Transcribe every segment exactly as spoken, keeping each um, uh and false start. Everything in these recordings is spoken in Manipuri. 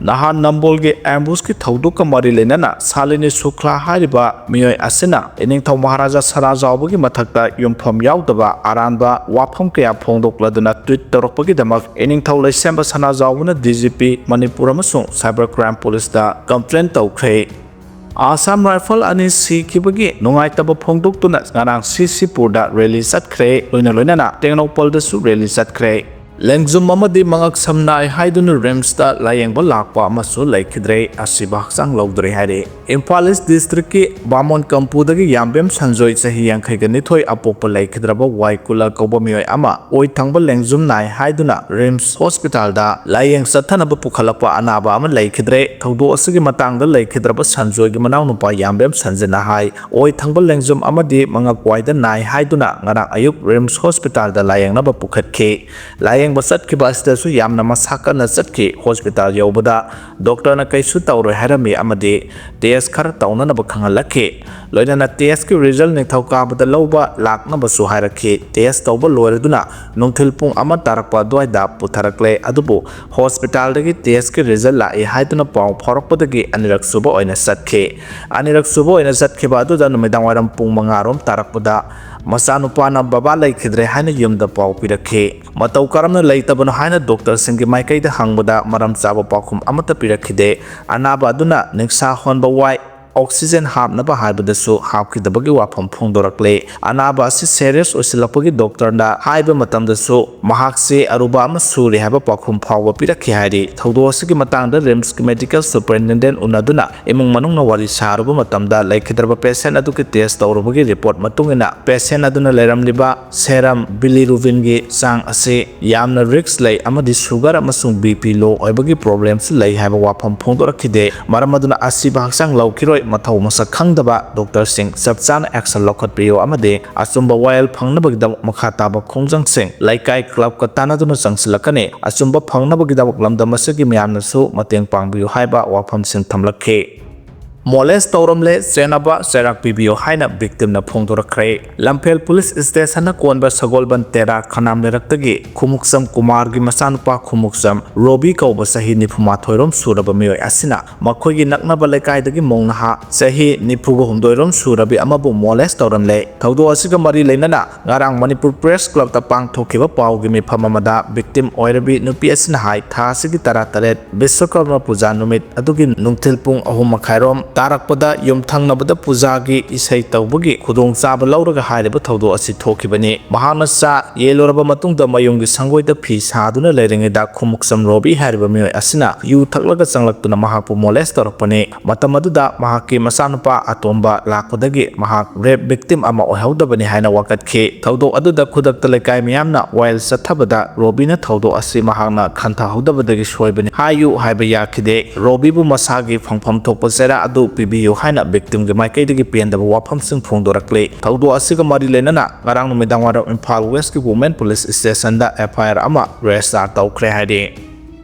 ꯅꯍꯥꯟ ꯅꯝꯕꯣꯜꯒꯤ ꯑꯦꯝꯕꯨꯁꯀꯤ ꯊꯧꯗꯣꯛꯀ ꯃꯔꯤ ꯂꯩꯅꯅ ꯁꯥꯂꯤꯅꯤ ꯁꯨꯀ꯭ꯂꯥ ꯍꯥꯏꯔꯤꯕ ꯃꯤꯑꯣꯏ ꯑꯁꯤꯅ ꯏꯅꯤꯡꯊꯧ ꯃꯍꯥꯔꯥꯖꯥ ꯁꯅꯥꯖꯥꯎꯕꯒꯤ ꯃꯊꯛꯇ ꯌꯨꯝꯐꯝ ꯌꯥꯎꯗꯕ ꯑꯔꯥꯟꯕ ꯋꯥꯐꯝ ꯀꯌꯥ ꯐꯣꯡꯗꯣꯛꯂꯗꯨꯅ tweet ꯇꯧꯔꯛꯄꯒꯤꯗꯃꯛ ꯏꯅꯤꯡꯊꯧ ꯂꯩꯁꯦꯝꯕ ꯁꯅꯥꯖꯥꯎꯕꯅ D G P Manipur ꯑꯃꯁꯨꯡ ꯁꯥꯏꯕꯔ ꯀ꯭ꯔꯥꯏꯝ ꯄꯨꯂꯤꯁꯇ ꯀꯝꯄ꯭ꯂꯦꯟ ꯇꯧꯈ꯭ꯔꯦ꯫ ꯑꯥꯁꯥꯝ ꯔꯥꯏꯐꯜ ꯑꯅꯤ ꯁꯤꯈꯤꯕꯒꯤ ꯅꯨꯡꯉꯥꯏꯇꯕ ꯐꯣꯡꯗꯣꯛꯇꯨꯅ ꯉꯔꯥꯡ ꯁꯤ ꯁꯤꯄꯨꯔꯗ ꯔꯦꯂꯤ ꯆꯠꯈ꯭ꯔꯦ꯫ ꯂꯣꯏꯅ ꯂꯣꯏꯅꯅ ꯇꯦꯡꯅꯧꯄꯜꯗꯁꯨ ꯔꯦꯂꯤ ꯆꯠꯈ꯭ꯔꯦ꯫ ꯂꯦꯡꯖꯨꯝ ꯑꯃꯗꯤ ꯃꯉꯛ ꯁꯝ ꯅꯥꯏ ꯍꯥꯏꯗꯨꯅ ꯔꯤꯝꯁꯇ ꯂꯥꯌꯦꯡꯕ ꯂꯥꯛꯄ ꯑꯃꯁꯨ ꯂꯩꯈꯤꯗ꯭ꯔꯦ꯫ ꯑꯁꯤꯕ ꯍꯛꯆꯥꯡ ꯂꯧꯗ꯭ꯔꯦ ꯍꯥꯏꯔꯤ꯫ ꯏꯝꯐꯥꯜ ꯏꯁ ꯗꯤꯁꯇ꯭ꯔꯤꯛꯀꯤ ꯕꯥꯃꯣꯟ ꯀꯝꯄꯨꯗꯒꯤ ꯌꯥꯝꯕꯦꯝ ꯁꯟꯖꯣꯏ, ꯆꯍꯤ ꯌꯥꯡꯈꯩꯒ ꯅꯤꯊꯣꯏ, ꯑꯄꯣꯛꯄ ꯂꯩꯈꯤꯗ꯭ꯔꯕ ꯋꯥꯏ ꯀꯨꯂꯥ ꯀꯧꯕ ꯃꯤꯑꯣꯏ ꯑꯃ ꯑꯣꯏ ꯊꯪꯕ ꯂꯦꯡꯖꯨꯝ ꯅꯥꯏ ꯍꯥꯏꯗꯨꯅ ꯔꯤꯝꯁ ꯍꯣꯁꯄꯤꯇꯥꯜꯗ ꯂꯥꯌꯦꯡ ꯆꯠꯊꯅꯕ ꯄꯨꯈꯠꯂꯛꯄ ꯑꯅꯥꯕ ꯑꯃ ꯂꯩꯈꯤꯗ꯭ꯔꯦ꯫ ꯊꯧꯗꯣꯛ ꯑꯁꯤꯒꯤ ꯃꯇꯥꯡꯗ ꯂꯩꯈꯤꯗ꯭ꯔꯕ ꯁꯟꯖꯣꯏꯒꯤ ꯃꯅꯥꯎꯅꯨꯄꯥ ꯌꯥꯝꯕꯦꯝ ꯁꯟꯖꯤꯠꯅ ꯍꯥꯏ, ꯑꯣꯏ ꯊꯪꯕ ꯂꯦꯡꯖꯨꯝ ꯑꯃꯗꯤ ꯃꯉꯛ ꯋꯥꯏꯗ ꯅꯥꯏ ꯍꯥꯏꯗꯨꯅ ꯉꯔꯥꯡ ꯑꯌꯨꯛ ꯔꯤꯝꯁ ꯍꯣꯁꯄꯤꯇꯥꯜꯗ ꯂꯥꯌꯦꯡꯅꯕ ꯄꯨꯈꯠꯈꯤ꯫ ꯂꯥꯌꯦꯡꯕ ꯆꯠꯈꯤꯕ ꯑꯁꯤꯗꯁꯨ ꯌꯥꯝꯅ ꯃꯁꯥ ꯀꯟꯅ ꯆꯠꯈꯤ꯫ ꯍꯣꯁꯄꯤꯇꯥꯜ ꯌꯧꯕꯗ ꯗꯣꯛꯇꯔꯅ ꯀꯩꯁꯨ ꯇꯧꯔꯣꯏ ꯍꯥꯏꯔꯝꯃꯤ ꯑꯃꯗꯤ ꯇꯦꯁ ꯈꯔ ꯇꯧꯅꯅꯕ ꯈꯪꯍꯜꯂꯛꯈꯤ꯫ ꯂꯣꯏꯅꯅ ꯇꯦꯁꯀꯤ ꯔꯤꯖꯜ ꯅꯤꯡꯊꯧꯀꯥꯕꯗ ꯂꯧꯕ ꯂꯥꯛꯅꯕꯁꯨ ꯍꯥꯏꯔꯛꯈꯤ꯫ ꯇꯦꯁ ꯇꯧꯕ ꯂꯣꯏꯔꯗꯨꯅ ꯅꯨꯡꯊꯤꯜ ꯄꯨꯡ ꯑꯃ ꯇꯥꯔꯛꯄ ꯑꯗꯨꯋꯥꯏꯗ ꯄꯨꯊꯔꯛꯂꯦ꯫ ꯑꯗꯨꯕꯨ ꯍꯣꯁꯄꯤꯇꯥꯜꯗꯒꯤ ꯇꯦꯁꯀꯤ ꯔꯤꯖꯜ ꯂꯥꯛꯏ ꯍꯥꯏꯗꯨꯅ ꯄꯥꯎ ꯐꯥꯎꯔꯛꯄꯗꯒꯤ ꯑꯅꯤꯔꯛ ꯁꯨꯕ ꯑꯣꯏꯅ ꯆꯠꯈꯤ꯫ ꯑꯅꯤꯔꯛ ꯁꯨꯕ ꯑꯣꯏꯅ ꯆꯠꯈꯤꯕ ꯑꯗꯨꯗ ꯅꯨꯃꯤꯗꯥꯡ ꯋꯥꯏꯔꯝ ꯄꯨꯡ ꯃꯉꯥ ꯔꯣꯝ ꯇꯥꯔꯛꯄꯗ ꯃꯆꯥꯅꯨꯄꯥꯅ ꯕꯕꯥ ꯂꯩꯈꯤꯗ꯭ꯔꯦ ꯍꯥꯏꯅ ꯌꯨꯝꯗ ꯄꯥꯎ ꯄꯤꯔꯛꯈꯤ꯫ ꯃꯇꯧ ꯀꯔꯝꯅ ꯂꯩꯇꯕꯅꯣ ꯍꯥꯏꯅ ꯗꯣꯛꯇꯔꯁꯤꯡꯒꯤ ꯃꯥꯏꯀꯩꯗ ꯍꯪꯕꯗ ꯃꯔꯝ ꯆꯥꯕ ꯄꯥꯎꯈꯨꯝ ꯑꯃꯠꯇ ꯄꯤꯔꯛꯈꯤꯗꯦ꯫ ꯑꯅꯥꯕ ꯑꯗꯨꯅ ꯅꯤꯡꯁꯥ ꯍꯣꯟꯕ ꯋꯥꯏ, ꯑꯣꯛꯁꯤꯖꯦꯟ ꯍꯥꯞꯅꯕ ꯍꯥꯏꯕꯗꯁꯨ ꯍꯥꯞꯈꯤꯗꯕꯒꯤ ꯋꯥꯐꯝ ꯐꯣꯡꯗꯣꯔꯛꯂꯦ꯫ ꯑꯅꯥꯕ ꯑꯁꯤ ꯁꯦꯔꯤꯌꯁ ꯑꯣꯏꯁꯤꯜꯂꯛꯄꯒꯤ ꯗꯣꯛꯇꯔꯅ ꯍꯥꯏꯕ ꯃꯇꯝꯗꯁꯨ ꯃꯍꯥꯛꯁꯤ ꯑꯔꯨꯕ ꯑꯃ ꯁꯨꯔꯦ ꯍꯥꯏꯕ ꯄꯥꯎꯈꯨꯝ ꯐꯥꯎꯕ ꯄꯤꯔꯛꯈꯤ ꯍꯥꯏꯔꯤ꯫ ꯊꯧꯗꯣꯛ ꯑꯁꯤꯒꯤ ꯃꯇꯥꯡꯗ ꯔꯤꯝꯁꯀꯤ ꯃꯦꯗꯤꯀꯦꯜ ꯁꯨꯄꯔꯤꯟꯇꯦꯟꯗꯦꯟ ꯎꯅꯗꯨꯅ ꯏꯃꯨꯡ ꯃꯅꯨꯡꯅ ꯋꯥꯔꯤ ꯁꯥꯔꯨꯕ ꯃꯇꯝꯗ ꯂꯩꯈꯤꯗ꯭ꯔꯕ ꯄꯦꯁꯦꯟ ꯑꯗꯨꯒꯤ ꯇꯦꯁ ꯇꯧꯔꯨꯕꯒꯤ ꯔꯤꯄꯣꯔꯠ ꯃꯇꯨꯡ ꯏꯟꯅ ꯄꯦꯁꯦꯟ ꯑꯗꯨꯅ ꯂꯩꯔꯝꯂꯤꯕ ꯁꯦꯔꯝ ꯕꯤꯂꯤꯔꯨꯕꯤꯟꯒꯤ ꯆꯥꯡ ꯑꯁꯤ ꯌꯥꯝꯅ ꯔꯤꯁ꯭ꯛ ꯂꯩ ꯑꯃꯗꯤ ꯁꯨꯒꯔ ꯑꯃꯁꯨꯡ ꯕꯤ ꯄꯤ ꯂꯣ ꯑꯣꯏꯕꯒꯤ ꯄ꯭ꯔꯣꯕ꯭ꯂꯦꯝꯁꯨ ꯂꯩ ꯍꯥꯏꯕ ꯋꯥꯐꯝ ꯐꯣꯡꯗꯣꯔꯛꯈꯤꯗꯦ꯫ ꯃꯔꯝ ꯑꯗꯨꯅ ꯑꯁꯤꯕ ꯍꯛꯆꯥꯡ ꯂꯧꯈꯤꯔꯣꯏ꯫ ꯃꯊꯧ ꯃꯁꯛ ꯈꯪꯗꯕ ꯗꯣꯛꯇꯔꯁꯤꯡ ꯆꯞ ꯆꯥꯅ ꯑꯦꯛꯁꯟ ꯂꯧꯈꯠꯄꯤꯌꯨ ꯑꯃꯗꯤ ꯑꯆꯨꯝꯕ ꯋꯥꯌꯦꯜ ꯐꯪꯅꯕꯒꯤꯗꯃꯛ ꯃꯈꯥ ꯇꯥꯕ ꯈꯣꯡꯖꯪꯁꯤꯡ ꯂꯩꯀꯥꯏ ꯀ꯭ꯂꯕꯀ ꯇꯥꯟꯅꯗꯨꯅ ꯆꯪꯁꯤꯜꯂꯛꯀꯅꯤ꯫ ꯑꯆꯨꯝꯕ ꯐꯪꯅꯕꯒꯤꯗꯃꯛ ꯂꯝꯗꯝ ꯑꯁꯤꯒꯤ ꯃꯤꯌꯥꯝꯅꯁꯨ ꯃꯇꯦꯡ ꯄꯥꯡꯕꯤꯌꯨ ꯍꯥꯏꯕ ꯋꯥꯐꯝꯁꯤꯡ ꯊꯝꯂꯛꯈꯤ꯫ ꯃꯣꯂꯦꯁ ꯇꯧꯔꯝꯂꯦ, ꯆꯦꯟꯅꯕ ꯆꯩꯔꯥꯛ ꯄꯤꯕꯤꯌꯨ ꯍꯥꯏꯅ ꯚꯤꯛꯇꯤꯝꯅ ꯐꯣꯡꯗꯣꯔꯛꯈ꯭ꯔꯦ꯫ ꯂꯝꯐꯦꯜ ꯄꯨꯂꯤꯁ ꯁ꯭ꯇꯦꯁꯟꯅ ꯀꯣꯟꯕ ꯁꯒꯣꯜꯕꯟ ꯇꯦꯔꯥ ꯈꯅꯥꯝ ꯂꯩꯔꯛꯇꯒꯤ ꯈꯨꯃꯨꯛꯆꯝ ꯀꯨꯃꯥꯔꯒꯤ ꯃꯆꯥꯅꯨꯄꯥ ꯈꯨꯃꯨꯛꯆꯝ ꯔꯣꯕꯤ ꯀꯧꯕ ꯆꯍꯤ ꯅꯤꯐꯨ ꯃꯥꯊꯣꯏꯔꯣꯝ ꯁꯨꯔꯕ ꯃꯤꯑꯣꯏ ꯑꯁꯤꯅ ꯃꯈꯣꯏꯒꯤ ꯅꯛꯅꯕ ꯂꯩꯀꯥꯏꯗꯒꯤ ꯃꯧ ꯅꯍꯥ ꯆꯍꯤ ꯅꯤꯐꯨꯒ ꯍꯨꯝꯗꯣꯏꯔꯣꯝ ꯁꯨꯔꯕꯤ ꯑꯃꯕꯨ ꯃꯣꯂꯦꯁ ꯇꯧꯔꯝꯂꯦ꯫ ꯊꯧꯗꯣꯛ ꯑꯁꯤꯒ ꯃꯔꯤ ꯂꯩꯅꯅ ꯉꯔꯥꯡ ꯃꯅꯤꯄꯨꯔ ꯄ꯭ꯔꯦꯁ ꯀ꯭ꯂꯕꯇ ꯄꯥꯡꯊꯣꯛꯈꯤꯕ ꯄꯥꯎꯒꯤ ꯃꯤꯐꯝ ꯑꯃꯗ ꯚꯤꯛꯇꯤꯝ ꯑꯣꯏꯔꯕꯤ ꯅꯨꯄꯤ ꯑꯁꯤꯅ ꯍꯥꯏ, ꯊꯥ ꯑꯁꯤꯒꯤ ꯇꯔꯥ ꯇꯔꯦꯠ ꯕꯤꯁ꯭ꯋꯀꯔꯃ ꯄꯨꯖꯥ ꯅꯨꯃꯤꯠ ꯑꯗꯨꯒꯤ ꯅꯨꯡꯊꯤꯜ ꯄꯨꯡ ꯑꯍꯨꯝ ꯃꯈꯥꯏꯔꯣꯝ ꯇꯥꯔꯛꯄꯗ ꯌꯨꯝꯊꯪꯅꯕꯗ ꯄꯨꯖꯥꯒꯤ ꯏꯁꯩ ꯇꯧꯕꯒꯤ ꯈꯨꯗꯣꯡꯆꯥꯕ ꯂꯧꯔꯒ ꯍꯥꯏꯔꯤꯕ ꯊꯧꯗꯣꯛ ꯑꯁꯤ ꯊꯣꯛꯈꯤꯕꯅꯤ꯫ ꯃꯍꯥꯛꯅ ꯆꯥ ꯌꯦꯜꯂꯨꯔꯕ ꯃꯇꯨꯡꯗ ꯃꯌꯨꯝꯒꯤ ꯁꯪꯒꯣꯏꯗ ꯐꯤ ꯁꯥꯗꯨꯅ ꯂꯩꯔꯤꯉꯩꯗ ꯈꯨꯃꯨꯛꯆꯝ ꯔꯣꯕꯤ ꯍꯥꯏꯔꯤꯕ ꯃꯤꯑꯣꯏ ꯑꯁꯤꯅ ꯌꯨ ꯊꯛꯂꯒ ꯆꯪꯂꯛꯇꯨꯅ ꯃꯍꯥꯛꯄꯨ ꯃꯣꯂꯦꯁ ꯇꯧꯔꯛꯄꯅꯤ꯫ ꯃꯇꯝ ꯑꯗꯨꯗ ꯃꯍꯥꯛꯀꯤ ꯃꯆꯥꯅꯨꯄꯥ ꯑꯇꯣꯝꯕ ꯂꯥꯛꯄꯗꯒꯤ ꯃꯍꯥꯛ ꯔꯦꯞ ꯚꯤꯛꯇꯤꯝ ꯑꯃ ꯑꯣꯏꯍꯧꯗꯕꯅꯤ ꯍꯥꯏꯅ ꯋꯥꯀꯠꯈꯤ꯫ ꯊꯧꯗꯣꯛ ꯑꯗꯨꯗ ꯈꯨꯗꯛꯇ ꯂꯩꯀꯥꯏ ꯃꯤꯌꯥꯝꯅ ꯋꯥꯌꯦꯜ ꯆꯠꯊꯕꯗ ꯔꯣꯕꯤꯅ ꯊꯧꯗꯣꯛ ꯑꯁꯤ ꯃꯍꯥꯛꯅ ꯈꯟꯊꯍꯧꯗꯕꯗꯒꯤ ꯁꯣꯏꯕꯅꯤ ꯍꯥꯏꯌꯨ ꯍꯥꯏꯕ ꯌꯥꯈꯤꯗꯦ꯫ ꯔꯣꯕꯤꯕꯨ ꯃꯁꯥꯒꯤ ꯐꯪꯐꯝ ꯊꯣꯛꯄ ꯆꯩꯔꯥꯛ ꯑꯗꯨ ꯄꯤꯕꯤꯌꯨ ꯍꯥꯏꯅ ꯚꯤꯛꯇꯤꯝꯒꯤ ꯃꯥꯏꯀꯩꯗꯒꯤ ꯄꯦꯟꯗꯕ ꯋꯥꯐꯝꯁꯤꯡ ꯐꯣꯡꯗꯣꯔꯛꯂꯤ꯫ ꯊꯧꯗꯣꯛ ꯑꯁꯤꯒ ꯃꯔꯤ ꯂꯩꯅꯅ ꯉꯔꯥꯡ ꯅꯨꯃꯤꯗꯥꯡ ꯋꯥꯏꯔꯝ ꯏꯝꯐꯥꯜ ꯋꯦꯁꯀꯤ ꯋꯨꯃꯦꯟ ꯄꯨꯂꯤꯁ ꯁ꯭ꯇꯦꯁꯟꯗ ꯑꯦꯐ ꯑꯥꯏ ꯑꯥꯔ ꯑꯃ ꯔꯦꯖꯤꯁꯇꯥꯔ ꯇꯧꯈ꯭ꯔꯦ ꯍꯥꯏꯔꯤ꯫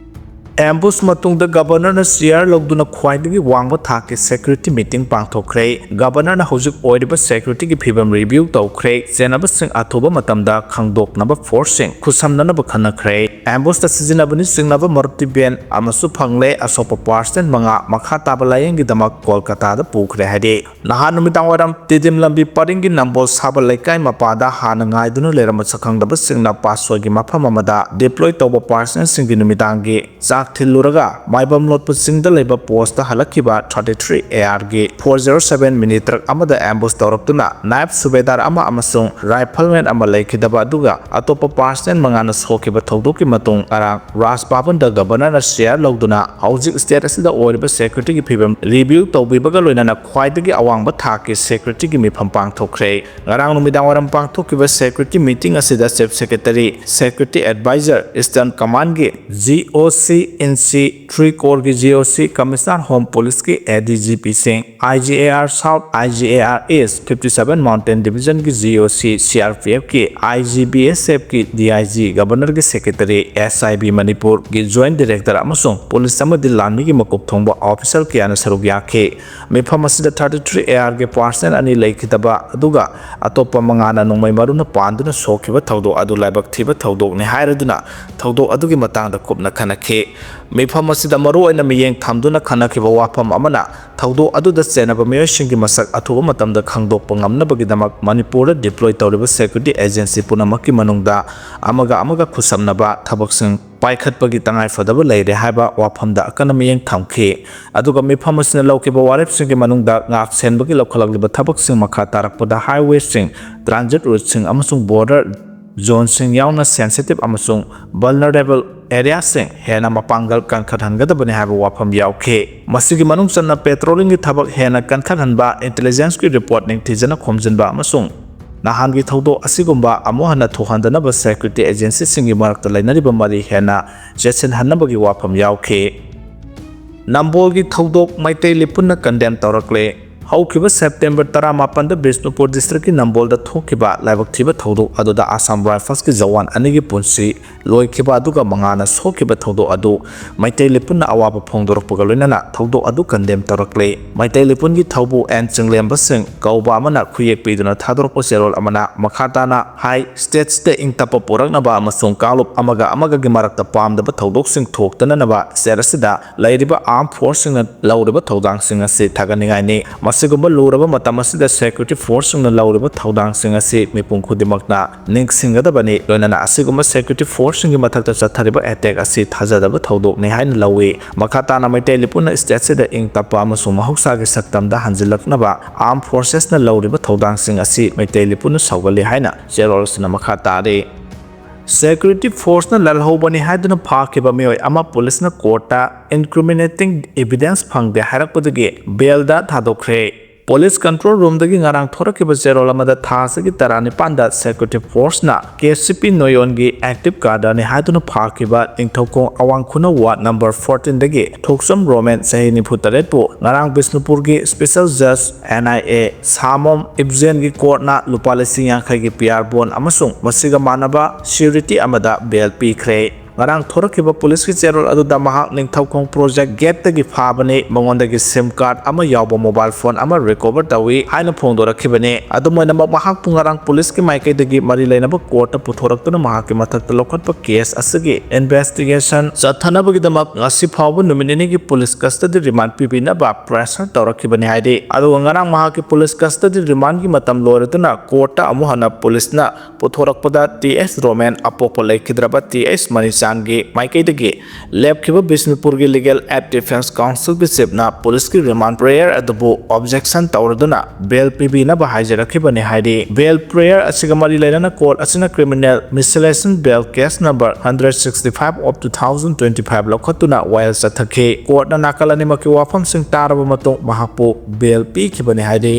ꯑꯦꯝꯕꯨꯁ ꯃꯇꯨꯡꯗ ꯒꯕꯔꯅꯔꯅ ꯆꯤꯌꯥꯔ ꯂꯧꯗꯨꯅ ꯈ꯭ꯋꯥꯏꯗꯒꯤ ꯋꯥꯡꯕ ꯊꯥꯛꯀꯤ ꯁꯦꯀ꯭ꯌꯨꯔꯤꯇꯤ ꯃꯤꯇꯤꯡ ꯄꯥꯡꯊꯣꯛꯈ꯭ꯔꯦ꯫ ꯒꯕꯔꯅꯔꯅ ꯍꯧꯖꯤꯛ ꯑꯣꯏꯔꯤꯕ ꯁꯦꯀ꯭ꯌꯨꯔꯤꯇꯤꯒꯤ ꯐꯤꯕꯝ ꯔꯤꯚꯤꯌꯨ ꯇꯧꯈ꯭ꯔꯦ꯫ ꯆꯦꯟꯅꯕꯁꯤꯡ ꯑꯊꯨꯕ ꯃꯇꯝꯗ ꯈꯪꯗꯣꯛꯅꯕ ꯐꯣꯔꯁꯁꯤꯡ ꯈꯨꯠꯁꯝꯅꯅꯕ ꯈꯟꯅꯈ꯭ꯔꯦ꯫ ꯑꯦꯝꯕꯨꯁꯇ ꯁꯤꯖꯤꯟꯅꯕꯅꯤ ꯆꯤꯡꯅꯕ ꯃꯔꯨꯇꯤ ꯚꯦꯟ ꯑꯃꯁꯨ ꯐꯪꯂꯦ꯫ ꯑꯁꯣꯛꯄ ꯄꯥꯔꯁꯟ ꯃꯉꯥ ꯃꯈꯥ ꯇꯥꯕ ꯂꯥꯌꯦꯡꯒꯤꯗꯃꯛ ꯀꯣꯜꯀꯇꯥꯗ ꯄꯨꯈ꯭ꯔꯦ ꯍꯥꯏꯔꯤ꯫ ꯅꯍꯥꯟ ꯅꯨꯃꯤꯗꯥꯡ ꯋꯥꯏꯔꯝ ꯇꯤꯗꯤꯝ ꯂꯝꯕꯤ ꯄꯔꯤꯡꯒꯤ ꯅꯝꯕꯣꯜ ꯁꯥꯕ ꯂꯩꯀꯥꯏ ꯃꯄꯥꯗ ꯍꯥꯟꯅ ꯉꯥꯏꯗꯨꯅ ꯂꯩꯔꯝꯕ ꯁꯛꯈꯪꯗꯕꯁꯤꯡꯅ ꯄꯥꯠꯁꯣꯏꯒꯤ ꯃꯐꯝ ꯑꯃꯗ ꯗꯤꯄ꯭ꯂꯣꯏ ꯇꯧꯕ ꯄꯥꯔꯁꯟꯁꯤꯡꯒꯤ ꯅꯨꯃꯤꯗꯥꯡꯒꯤ ꯆꯥꯛ ꯊꯤꯜꯂꯨꯔꯒ ꯃꯥꯏꯕꯝ ꯂꯣꯠꯄ ꯆꯤꯡꯗ ꯂꯩꯕ ꯄꯣꯁꯇ ꯍꯜꯂꯛꯈꯤꯕ ꯊꯥꯔꯇꯤ ꯊ꯭ꯔꯤ ꯑꯦ ꯑꯥꯔꯒꯤ ꯐꯣꯔ ꯖꯦꯔꯣ ꯁꯚꯦꯟ ꯃꯤꯅꯤ ꯇ꯭ꯔꯛ ꯑꯃꯗ ꯑꯦꯝꯕꯨꯁ ꯇꯧꯔꯛꯇꯨꯅ ꯅꯥꯏꯕ ꯁꯨꯕꯦꯗꯥꯔ ꯑꯃ ꯑꯃꯁꯨꯡ ꯔꯥꯏꯐꯜꯃꯦꯟ ꯑꯃ ꯂꯩꯈꯤꯗꯕ ꯑꯗꯨꯒ ꯑꯇꯣꯞꯄ ꯄꯥꯔꯁꯟ ꯃꯉꯥꯅ ꯁꯣꯛꯈꯤꯕ ꯊꯧꯗꯣꯛꯀꯤ ꯃꯇꯨꯡ ꯉꯔꯥꯡ ꯔꯥꯖ ꯚꯕꯟꯗ ꯒꯕꯔꯅꯔꯅ ꯆꯤꯌꯥꯔ ꯂꯧꯗꯨꯅ ꯍꯧꯖꯤꯛ ꯁ꯭ꯇꯦꯠ ꯑꯁꯤꯗ ꯑꯣꯏꯔꯤꯕ ꯁꯦꯀ꯭ꯌꯨꯔꯤꯇꯤꯒꯤ ꯐꯤꯕꯝ ꯔꯤꯚꯤꯌꯨ ꯇꯧꯕꯤꯕꯒ ꯂꯣꯏꯅꯅ ꯈ꯭ꯋꯥꯏꯗꯒꯤ ꯑꯋꯥꯡꯕ ꯊꯥꯛꯀꯤ ꯁꯦꯀ꯭ꯌꯨꯔꯤꯇꯤꯒꯤ ꯃꯤꯐꯝ ꯄꯥꯡꯊꯣꯛꯈ꯭ꯔꯦ꯫ ꯉꯔꯥꯡ ꯅꯨꯃꯤꯗꯥꯡ ꯋꯥꯏꯔꯝ ꯄꯥꯡꯊꯣꯛꯈꯤꯕ ꯁꯦꯀ꯭ꯌꯨꯔꯤꯇꯤ ꯃꯤꯇꯤꯡ ꯑꯁꯤꯗ chief secretary, security adviser, eastern ꯀꯃꯥꯟꯒꯤ G O C, ꯏꯟꯁꯤ three ꯀꯣꯔꯒꯤ G O ꯁꯤ, ꯀꯃꯤꯁꯅꯔ ꯍꯣꯝ ꯄꯨꯂꯤꯁꯀꯤ ꯑꯦ ꯗꯤ ꯖꯤ ꯄꯤꯁꯤꯡ, I G A R south, I G A R east, fifty seven mountain ꯗꯤꯕꯤꯖꯟꯒꯤ G O C, C R P ꯑꯦꯐꯀꯤ ꯑꯥꯏ ꯖꯤ, ꯕꯤ ꯑꯦꯁ ꯑꯦꯐꯀꯤ ꯗꯤ ꯑꯥꯏ ꯖꯤ, ꯒꯕꯔꯅꯔꯒꯤ ꯁꯦꯀ꯭ꯔꯦꯇꯔꯤ, ꯑꯦꯁ ꯑꯥꯏ ꯕꯤ ꯃꯅꯤꯄꯨꯔꯒꯤ ꯖꯣꯏꯟꯠ ꯗꯤꯔꯦꯛꯇꯔ ꯑꯃꯁꯨꯡ ꯄꯨꯂꯤꯁ ꯑꯃꯗꯤ ꯂꯥꯟꯃꯤꯒꯤ ꯃꯀꯣꯛ ꯊꯣꯡꯕ ꯑꯣꯐꯤꯁꯔ ꯀꯌꯥꯅ ꯁꯔꯨꯛ ꯌꯥꯈꯤ꯫ ꯃꯤꯐꯝ ꯑꯁꯤꯗ ꯊꯥꯔꯇꯤ ꯊ꯭ꯔꯤ ꯑꯦ ꯑꯥꯔꯒꯤ ꯄꯥꯔꯁꯅꯦꯜ ꯑꯅꯤ ꯂꯩꯈꯤꯗꯕ, ꯑꯗꯨꯒ ꯑꯇꯣꯞꯄ ꯃꯉꯥꯅ ꯅꯣꯡꯃꯩ ꯃꯔꯨꯅ ꯄꯥꯟꯗꯨꯅ ꯁꯣꯛꯈꯤꯕ ꯊꯧꯗꯣꯛ ꯑꯗꯨ ꯂꯥꯏꯕꯛ ꯊꯤꯕ ꯊꯧꯗꯣꯛꯅꯤ ꯍꯥꯏꯔꯗꯨꯅ ꯊꯧꯗꯣꯛ ꯑꯗꯨꯒꯤ ꯃꯇꯥꯡꯗ ꯀꯨꯞꯅ ꯈꯟꯅꯈꯤ꯫ ꯃꯤꯐꯝ ꯑꯁꯤꯗ ꯃꯔꯨꯑꯣꯏꯅ ꯃꯤꯠꯌꯦꯡ ꯊꯝꯗꯨꯅ ꯈꯟꯅꯈꯤꯕ ꯋꯥꯐꯝ ꯑꯃꯅ, ꯊꯧꯗꯣꯛ ꯑꯗꯨꯗ ꯆꯦꯟꯅꯕ ꯃꯤꯑꯣꯏꯁꯤꯡꯒꯤ ꯃꯁꯛ ꯑꯊꯨꯕ ꯃꯇꯝꯗ ꯈꯪꯗꯣꯛꯄ ꯉꯝꯅꯕꯒꯤꯗꯃꯛ ꯃꯅꯤꯄꯨꯔꯗ ꯗꯤꯄ꯭ꯂꯣꯏ ꯇꯧꯔꯤꯕ ꯁꯦꯀ꯭ꯌꯨꯔꯤꯇꯤ ꯑꯦꯖꯦꯟꯁꯤ ꯄꯨꯝꯅꯃꯛꯀꯤ ꯃꯅꯨꯡꯗ ꯑꯃꯒ ꯑꯃꯒ ꯈꯨꯠꯁꯝꯅꯕ ꯊꯕꯛꯁꯤꯡ ꯄꯥꯏꯈꯠꯄꯒꯤ ꯇꯉꯥꯏꯐꯗꯕ ꯂꯩꯔꯦ ꯍꯥꯏꯕ ꯋꯥꯐꯝꯗ ꯑꯀꯟꯅ ꯃꯤꯠꯌꯦꯡ ꯊꯝꯈꯤ꯫ ꯑꯗꯨꯒ ꯃꯤꯐꯝ ꯑꯁꯤꯅ ꯂꯧꯈꯤꯕ ꯋꯥꯔꯦꯞꯁꯤꯡꯒꯤ ꯃꯅꯨꯡꯗ ꯉꯥꯛ ꯁꯦꯟꯕꯒꯤ ꯂꯧꯈꯠꯂꯛꯂꯤꯕ ꯊꯕꯛꯁꯤꯡ ꯃꯈꯥ ꯇꯥꯔꯛꯄꯗ ꯍꯥꯏꯋꯦꯁꯤꯡ, ꯇ꯭ꯔꯥꯟꯖꯤꯠ ꯔꯨꯠꯁꯤꯡ ꯑꯃꯁꯨꯡ ꯕꯣꯔꯗꯔ ꯖꯣꯟꯁꯤꯡ ꯌꯥꯎꯅ ꯁꯦꯟꯁꯤꯇꯤꯚ ꯑꯃꯁꯨꯡ ꯚꯜꯅꯔꯦꯕꯜ ꯑꯦꯔꯤꯌꯥꯁꯤꯡ ꯍꯦꯟꯅ ꯃꯄꯥꯡꯒꯜ ꯀꯟꯈꯠꯍꯟꯒꯗꯕꯅꯤ ꯍꯥꯏꯕ ꯋꯥꯐꯝ ꯌꯥꯎꯈꯤ꯫ ꯃꯁꯤꯒꯤ ꯃꯅꯨꯡ ꯆꯟꯅ ꯄꯦꯇ꯭ꯔꯣꯂꯤꯡꯒꯤ ꯊꯕꯛ ꯍꯦꯟꯅ ꯀꯟꯈꯠꯍꯟꯕ, ꯏꯟꯇꯦꯂꯤꯖꯦꯟꯁꯀꯤ ꯔꯤꯄꯣꯔꯠ ꯅꯤꯡꯊꯤꯖꯅ ꯈꯣꯝꯖꯤꯟꯕ ꯑꯃꯁꯨꯡ ꯅꯍꯥꯟꯒꯤ ꯊꯧꯗꯣꯛ ꯑꯁꯤꯒꯨꯝꯕ ꯑꯃꯨꯛ ꯍꯟꯅ ꯊꯣꯛꯍꯟꯗꯅꯕ ꯁꯦꯀ꯭ꯌꯨꯔꯤꯇꯤ ꯑꯦꯖꯦꯟꯁꯤꯁꯤꯡꯒꯤ ꯃꯔꯛꯇ ꯂꯩꯅꯔꯤꯕ ꯃꯔꯤ ꯍꯦꯟꯅ ꯆꯦꯠꯁꯤꯟꯍꯟꯅꯕꯒꯤ ꯋꯥꯐꯝ ꯌꯥꯎꯈꯤ꯫ ꯅꯝꯕꯣꯜꯒꯤ ꯊꯧꯗꯣꯛ ꯃꯩꯇꯩ ꯂꯤꯄꯨꯟꯅ ꯀꯟꯗꯦꯝ ꯇꯧꯔꯛꯂꯦ꯫ ꯍꯧꯈꯤꯕ ꯁꯦꯞꯇꯦꯝꯕꯔ ꯇꯔꯥꯃꯥꯄꯟꯗ ꯕꯤꯁꯅꯨꯄꯨꯔ ꯗꯤꯁꯇ꯭ꯔꯤꯛꯀꯤ ꯅꯝꯕꯣꯜꯗ ꯊꯣꯛꯈꯤꯕ ꯂꯥꯏꯕꯛ ꯊꯤꯕ ꯊꯧꯗꯣꯛ ꯑꯗꯨꯗ ꯑꯁꯥꯝ ꯔꯥꯏꯐꯜꯁꯀꯤ ꯖꯋꯥꯟ ꯑꯅꯤꯒꯤ ꯄꯨꯟꯁꯤ ꯂꯣꯏꯈꯤꯕ ꯑꯗꯨꯒ ꯃꯉꯥꯅ ꯁꯣꯛꯈꯤꯕ ꯊꯧꯗꯣꯛ ꯑꯗꯨ ꯃꯩꯇꯩ ꯂꯤꯄꯨꯟꯅ ꯑꯋꯥꯕ ꯐꯣꯡꯗꯣꯔꯛꯄꯒ ꯂꯣꯏꯅꯅ ꯊꯧꯗꯣꯛ ꯑꯗꯨ ꯀꯟꯗꯦꯝ ꯇꯧꯔꯛꯂꯦ꯫ ꯃꯩꯇꯩ ꯂꯤꯄꯨꯟꯒꯤ ꯊꯧꯕꯨ ꯑꯦꯟ ꯆꯤꯡꯂꯦꯝꯕ ꯁꯤꯡ ꯀꯧꯕ ꯑꯃꯅ ꯈꯨꯌꯦꯛ ꯄꯤꯗꯨꯅ ꯊꯥꯗꯣꯔꯛꯄ ꯆꯦꯔꯣꯜ ꯑꯃꯅ ꯃꯈꯥ ꯇꯥꯅ ꯍꯥꯏ, ꯁ꯭ꯇꯦꯠꯁꯤꯗ ꯏꯪ ꯇꯞꯄ ꯄꯨꯔꯛꯅꯕ ꯑꯃꯁꯨꯡ ꯀꯥꯡꯂꯨꯞ ꯑꯃꯒ ꯑꯃꯒꯒꯤ ꯃꯔꯛꯇ ꯄꯥꯝꯗꯕ ꯊꯧꯗꯣꯛꯁꯤꯡ ꯊꯣꯛꯇꯅꯅꯕ ꯁ꯭ꯇꯦꯠ ꯑꯁꯤꯗ ꯂꯩꯔꯤꯕ ꯑꯥꯔꯝ ꯐꯣꯔꯁꯁꯤꯡꯅ ꯂꯧꯔꯤꯕ ꯊꯧꯗꯥꯡꯁꯤꯡ ꯑꯁꯤ ꯊꯥꯒꯠꯅꯤꯡꯉꯥꯏꯅꯤ꯫ ꯃꯁꯤꯒꯨꯝꯕ ꯂꯨꯔꯕ ꯃꯇꯝ ꯑꯁꯤꯗ ꯁꯦꯀ꯭ꯌꯨꯔꯤꯇꯤ ꯐꯣꯔꯁꯁꯤꯡꯅ ꯂꯧꯔꯤꯕ ꯊꯧꯗꯥꯡꯁꯤꯡ ꯑꯁꯤ ꯃꯤꯄꯨꯝ ꯈꯨꯗꯤꯡꯃꯛꯅ ꯅꯤꯡꯁꯤꯡꯒꯗꯕꯅꯤ꯫ ꯂꯣꯏꯅꯅ ꯑꯁꯤꯒꯨꯝꯕ ꯁꯦꯀ꯭ꯌꯨꯔꯤꯇꯤ ꯐꯣꯔꯁꯁꯤꯡꯒꯤ ꯃꯊꯛꯇ ꯆꯠꯊꯔꯤꯕ ꯑꯦꯇꯦꯛ ꯑꯁꯤ ꯊꯥꯖꯗꯕ ꯊꯧꯗꯣꯛꯅꯤ ꯍꯥꯏꯅ ꯂꯧꯏ꯫ ꯃꯈꯥ ꯇꯥꯅ ꯃꯩꯇꯩ ꯂꯤꯄꯨꯟꯅ ꯁ꯭ꯇꯦꯠꯁꯤꯗ ꯏꯪ ꯇꯞꯄ ꯑꯃꯁꯨꯡ ꯃꯍꯧꯁꯥꯒꯤ ꯁꯛꯇꯝꯗ ꯍꯟꯖꯤꯜꯂꯛꯅꯕ ꯑꯥꯔꯝ ꯐꯣꯔꯁꯦꯁꯅ ꯂꯧꯔꯤꯕ ꯊꯧꯗꯥꯡꯁꯤꯡ ꯑꯁꯤ ꯃꯩꯇꯩ ꯂꯤꯄꯨꯟꯅ ꯁꯧꯒꯠꯂꯤ ꯍꯥꯏꯅ ꯆꯦꯔꯣꯜ ꯑꯁꯤꯅ ꯃꯈꯥ ꯇꯥꯔꯤ꯫ ꯁꯦꯀ꯭ꯌꯨꯔꯤꯇꯤ ꯐꯣꯔꯁꯅ ꯂꯥꯜꯍꯧꯕꯅꯤ ꯍꯥꯏꯗꯨꯅ ꯐꯥꯈꯤꯕ ꯃꯤꯑꯣꯏ ꯑꯃ ꯄꯨꯂꯤꯁꯅ ꯀꯣꯔꯠꯇ ꯏꯟꯀ꯭ꯔꯤꯃꯤꯅꯦꯇꯤꯡ ꯏꯚꯤꯗꯦꯟꯁ ꯐꯪꯗꯦ ꯍꯥꯏꯔꯛꯄꯗꯒꯤ ꯕꯦꯜꯗ ꯊꯥꯗꯣꯛꯈ꯭ꯔꯦ꯫ Police Control Roomꯗꯒꯤ ꯉꯔꯥꯡ ꯊꯣꯔꯛꯈꯤꯕ ꯆꯦꯔꯣꯜ ꯑꯃꯗ ꯊꯥ ꯑꯁꯤꯒꯤ ꯇꯔꯥꯅꯤꯄꯥꯟꯗ Security Forceꯅ KCP ꯅꯣꯌꯣꯟꯒꯤ active cadreꯅꯤ ꯍꯥꯏꯗꯨꯅ ꯐꯥꯈꯤꯕ ꯅꯤꯡꯊꯧꯈꯣꯡ ꯑꯋꯥꯡ ꯈꯨꯅꯧ Ward number fourteenꯗꯒꯤ ꯊꯣꯛꯆꯝ ꯔꯣꯃꯦꯟ ꯆꯍꯤ ꯅꯤꯐꯨ ꯇꯔꯦꯠꯄꯨ ꯉꯔꯥꯡ ꯕꯤꯁꯅꯨꯄꯨꯔꯒꯤ Special Judge NIA ꯁꯥꯃꯣꯝ ꯏꯕꯖꯦꯟꯒꯤ courtꯅ ꯂꯨꯄꯥ ꯂꯤꯁꯤꯡ ꯌꯥꯡꯈꯩꯒꯤ P R bond ꯑꯃꯁꯨꯡ ꯃꯁꯤꯒ ꯃꯥꯟꯅꯕ surety ꯑꯃꯗ bail ꯄꯤꯈ꯭ꯔꯦ꯫ ꯉꯔꯥꯡ ꯊꯣꯔꯛꯈꯤꯕ policeꯀꯤ ꯆꯦꯔꯣꯜ ꯑꯗꯨꯗ ꯃꯍꯥꯛ ꯅꯤꯡꯊꯧꯈꯣꯡ Project Gateꯇꯒꯤ ꯐꯥꯕꯅꯤ, ꯃꯉꯣꯟꯗꯒꯤ SIM card ꯑꯃ ꯌꯥꯎꯕ mobile phone ꯑꯃ recover ꯇꯧꯏ ꯍꯥꯏꯅ ꯐꯣꯡꯗꯣꯔꯛꯈꯤꯕꯅꯤ꯫ ꯑꯗꯨꯝ ꯑꯣꯏꯅꯃꯛ, ꯃꯍꯥꯛꯄꯨ ꯉꯔꯥꯡ policeꯀꯤ ꯃꯥꯏꯀꯩꯗꯒꯤ ꯃꯔꯤ ꯂꯩꯅꯕ courtꯇ ꯄꯨꯊꯣꯔꯛꯇꯨꯅ ꯃꯍꯥꯛꯀꯤ ꯃꯊꯛꯇ ꯂꯧꯈꯠꯄ case ꯑꯁꯤꯒꯤ investigation ꯆꯠꯊꯅꯕꯒꯤꯗꯃꯛ ꯉꯁꯤ ꯐꯥꯎꯕ ꯅꯨꯃꯤꯠ ꯅꯤꯅꯤꯒꯤ police custody remand ꯄꯤꯕꯤꯅꯕ pressure ꯇꯧꯔꯛꯈꯤꯕꯅꯤ ꯍꯥꯏꯔꯤ꯫ ꯑꯗꯨꯒ ꯉꯔꯥꯡ ꯃꯍꯥꯛꯀꯤ police custody remandꯒꯤ ꯃꯇꯝ ꯂꯣꯏꯔꯗꯨꯅ courtꯇ ꯑꯃꯨꯛ ꯍꯟꯅ policeꯅ ꯄꯨꯊꯣꯔꯛꯄꯗ T H ꯔꯣꯃꯦꯟ ꯑꯄꯣꯛꯄ ꯂꯩꯈꯤꯗ꯭ꯔꯕ T H ꯃꯅꯤꯆꯥꯟꯒꯤ ꯃꯥꯏꯀꯩꯗꯒꯤ ꯂꯦꯞꯈꯤꯕ ꯕꯤꯁꯅꯨꯄꯨꯔꯒꯤ Legal Aid Defence Councilꯒꯤ chiefꯅ policeꯀꯤ remand prayer ꯑꯗꯨꯕꯨ objection ꯇꯧꯔꯗꯨꯅ bail ꯄꯤꯕꯤꯅꯕ ꯍꯥꯏꯖꯔꯛꯈꯤꯕꯅꯤ ꯍꯥꯏꯔꯤ꯫ Bail prayer ꯑꯁꯤꯒ ꯃꯔꯤ ꯂꯩꯅꯅ court ꯑꯁꯤꯅ criminal miscellaneous bail case number hundred sixty five of two thousand twenty five ꯂꯧꯈꯠꯇꯨꯅ ꯋꯥꯌꯦꯜ ꯆꯠꯊꯈꯤ꯫ Courtꯅ ꯅꯥꯀꯜ ꯑꯅꯤꯃꯛꯀꯤ ꯋꯥꯐꯝꯁꯤꯡ ꯇꯥꯔꯕ ꯃꯇꯨꯡ ꯃꯍꯥꯛꯄꯨ bail ꯄꯤꯈꯤꯕꯅꯤ ꯍꯥꯏꯔꯤ꯫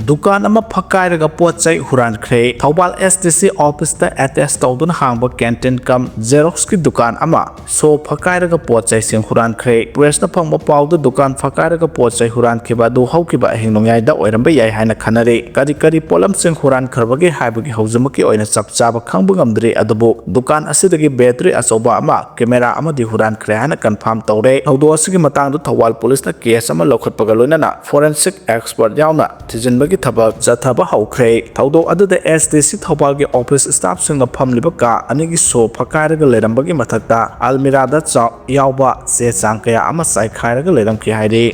ꯗꯨꯀꯥꯟ ꯑꯃ ꯐꯛꯀꯥꯏꯔꯒ ꯄꯣꯠ ꯆꯩ ꯍꯨꯔꯥꯟꯈ꯭ꯔꯦ꯫ ꯊꯧꯕꯥꯜ SDC officeꯇ attach ꯇꯧꯗꯨꯅ ꯍꯥꯡꯕ canteen cum Xeroxꯀꯤ ꯗꯨꯀꯥꯟ ꯑꯃ ꯁꯣ ꯐꯛꯀꯥꯏꯔꯒ ꯄꯣꯠ ꯆꯩꯁꯤꯡ ꯍꯨꯔꯥꯟꯈ꯭ꯔꯦ꯫ Pressꯅ ꯐꯪꯕ ꯄꯥꯎꯗ ꯗꯨꯀꯥꯟ ꯐꯛꯀꯥꯏꯔꯒ ꯄꯣꯠ ꯆꯩ ꯍꯨꯔꯥꯟꯈꯤꯕ ꯑꯗꯨ ꯍꯧꯈꯤꯕ ꯑꯍꯤꯡ ꯅꯣꯡꯌꯥꯏꯗ ꯑꯣꯏꯔꯝꯕ ꯌꯥꯏ ꯍꯥꯏꯅ ꯈꯟꯅꯔꯤ꯫ ꯀꯔꯤ ꯀꯔꯤ ꯄꯣꯠꯂꯝꯁꯤꯡ ꯍꯨꯔꯥꯟꯈ꯭ꯔꯕꯒꯦ ꯍꯥꯏꯕꯒꯤ ꯍꯧꯖꯤꯛꯃꯛꯀꯤ ꯑꯣꯏꯅ ꯆꯞ ꯆꯥꯕ ꯈꯪꯕ ꯉꯝꯗ꯭ꯔꯤ, ꯑꯗꯨꯕꯨ ꯗꯨꯀꯥꯟ ꯑꯁꯤꯗꯒꯤ battery ꯑꯆꯧꯕ ꯑꯃ, camera ꯑꯃꯗꯤ ꯍꯨꯔꯥꯟꯈ꯭ꯔꯦ ꯍꯥꯏꯅ confirm ꯇꯧꯔꯦ꯫ ꯊꯧꯗꯣꯛ ꯑꯁꯤꯒꯤ ꯃꯇꯥꯡꯗ ꯊꯧꯕꯥꯜ policeꯅ case ꯑꯃ ꯂꯧꯈꯠꯄꯒ ꯂꯣꯏꯅꯅ forensic expert ꯌꯥꯎꯅ ꯊꯤꯖꯤꯟꯕꯒꯤ ꯊꯕꯛ ꯆꯠꯊꯕ ꯍꯧꯈ꯭ꯔꯦ꯫ ꯊꯧꯗꯣꯛ ꯑꯗꯨꯗ SDC ꯊꯧꯕꯥꯜꯒꯤ office staffꯁꯤꯡꯅ ꯐꯝꯂꯤꯕ ꯀꯥ ꯑꯅꯤꯒꯤ ꯁꯣ ꯐꯛꯀꯥꯏꯔꯒ ꯂꯩꯔꯝꯕꯒꯤ ꯃꯊꯛꯇ almirahꯗ ꯆꯥ-, ꯌꯥꯎꯕ ꯆꯦ ꯆꯥꯡ ꯀꯌꯥ ꯑꯃ ꯆꯥꯏꯈꯥꯏꯔꯒ ꯂꯩꯔꯝꯈꯤ ꯍꯥꯏꯔꯤ꯫